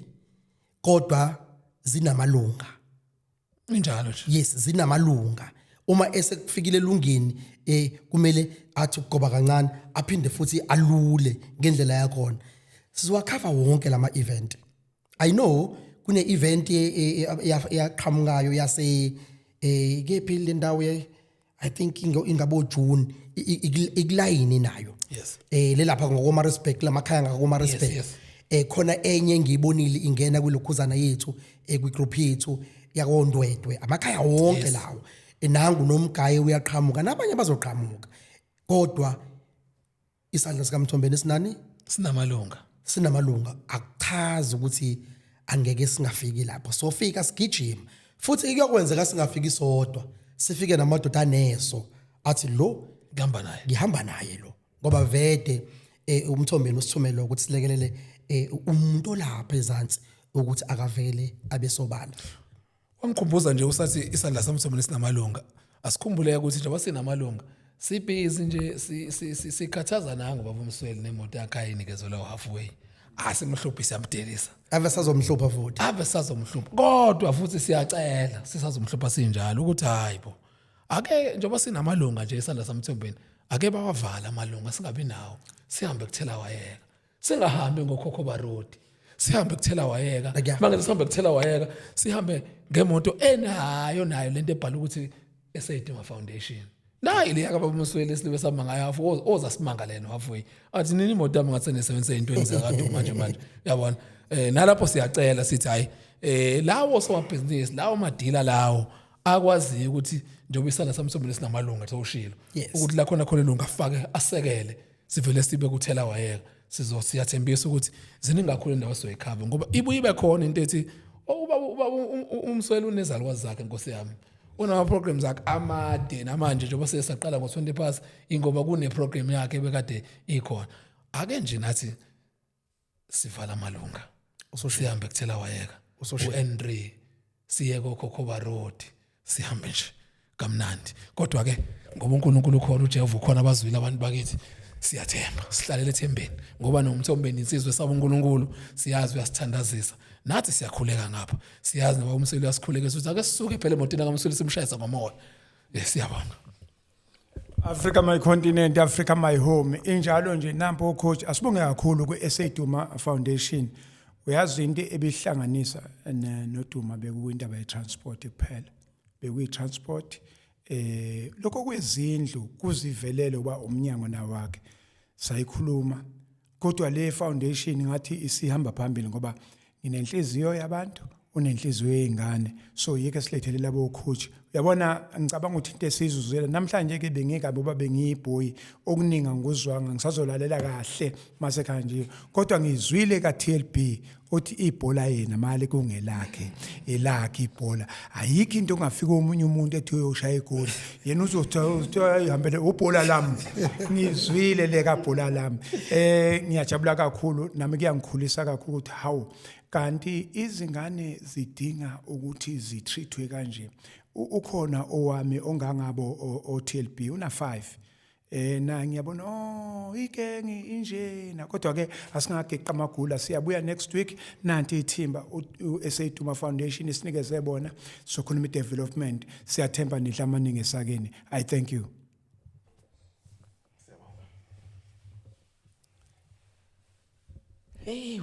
kodwa zinamalunga. Injalo nje. Yes, zinamalunga. Uma esekufikile elungeni, kumele athi ukugoba kancane, aphinde futhi alule ngendlela yakhona. Sizowakhava wonke lama event. I know kune event eyaqhamukayo yase kephi le ndawo I think ingabo June ikulayini nayo. Lelapha ngokoMaritzburg, lamakhaya ngakoMaritzburg. Khona enye engiyibonile ingena kwilokhuzana yethu, kwigroup yethu yakoNdwedwe, amakhaya wonke lawo. Nangu nomgaye uyaqhamuka, nabanye bazoqhamuka, kodwa isandla sikaMthombeni sinani? Sinamalunga. Sinamalunga. Akuchazi ukuthi angeke singafiki lapho. Sofika sigijima, futhi kuyokwenzeka singafiki sodwa, sifike namadoda aneso athi lo Kuhamba naye. Ngihamba naye lo, ngoba vede uMthombeni usithumele ukuthi silekelele umuntu olapha ezansi ukuthi akavele abe sobala. Wangikhumbuza nje usathi isandla samthombeni sinamalunga. Asikhumbuleke ukuthi njengoba sinamalunga, sibhizi nje sikhathaza nango baba uMsweli nemoto yakhe ayinikezelwa halfway. Asimhluphi, siyamdelisa. Ave sazomhlupha futhi. Ave sazomhlupha. Kodwa futhi siyacela, sisazomhlupha sinjalo ukuthi hayi bo. Ake njengoba sinamalunga nje isandla samthombeni, ake bawavala amalunga singabi nawo. Sihambe kuthela wayeka. Singahambi ngokhokho road. Sihambe kuthela wayeka. Manje sihambe kuthela wayeka, sihambe ngemoto enayo nayo lento ebhala ukuthi SA Duma Foundation. Nayi le yakaba uMsweli esilibe sihamba ngayo half oza simanga lena halfway. Athi nini imoto yami ngathi nesebenzisa into zakade manje manje. Uyabona? Nalapho siyacela sithi hayi, lawo somabhizinisi, lawo madila lawo akwaziyo ukuthi njengoba isandla samthombeni sinamalunga sewushilo ukuthi la khona khona ilunga afake asekele, sivele sibe kuthela wayeka. Siyathembisa ukuthi ziningi kakhulu indawo esizoyikhava, ngoba ibuye ibe khona into ethi ubaba uMsweli unezalukwazi zakhe, nkosi yami, unama programs akhe amade namanje njengoba sesaqala ngo-20 past, ingoba kune program yakhe ebekade ikhona. Ake nje nathi sivala amalunga, sihambe kuthela wayeka u-N3, siye koKhokhoba Road, sihambe nje kamnandi. Kodwa ke ngoba uNkulunkulu ukhona, uJehova ukhona, abazwile abantu bakithi, siyathemba, sihlalele ethembeni, ngoba noMthombeni insizwe esaba uNkulunkulu, siyazi uyasithandazisa, nathi siyakhuleka ngapha, siyazi ngoba uMsweli uyasikhulekisa ukuthi ake sisuke phela emotweni kaMsweli simshayisa ngomoya. Siyabonga. Africa my continent, Africa my home. Injalo nje nampo coach, asibonge kakhulu ku SA Duma Foundation. Uyazi into ebihlanganisa noDuma bekuyindaba ye transport kuphela. Bekuyi transport, lokho kwezindlu kuzivelele uba umnyango nawakhe. Sayikhuluma, kodwa le foundation ngathi isihamba phambili ngoba nginenhliziyo yabantu, unenhliziyo yezingane, so yike silethele labo coach. Uyabona, ngicabanga ukuthi into esizuzela namhlanje ke bengikabi uba bengiyibhoyi, okuningi angikuzwanga, ngisazolalela kahle mase kanje, kodwa ngizwile ka TLB uthi ibhola yena mali kungelakhe, elakhe ibhola. Ayikho into ongafika omunye umuntu ethi uyoshaya igoli, yena uzothi ihambele ubhola lami. Ngizwile le kabhola lami. Ngiyajabula kakhulu nami, kuyangikhulisa kakhulu ukuthi hawu, kanti izingane zidinga ukuthi zitreatwe kanje. Ukhona owami ongangabo o TLB una 5, na ngiyabona, oh, ikengi injena, kodwa ke asingageqa amagula, siyabuya next week. Nanti ithimba u-SA Duma Foundation isinikeze bona, sokhuluma development. Siyathemba nidla amaningi esakeni. I thank you. Hey.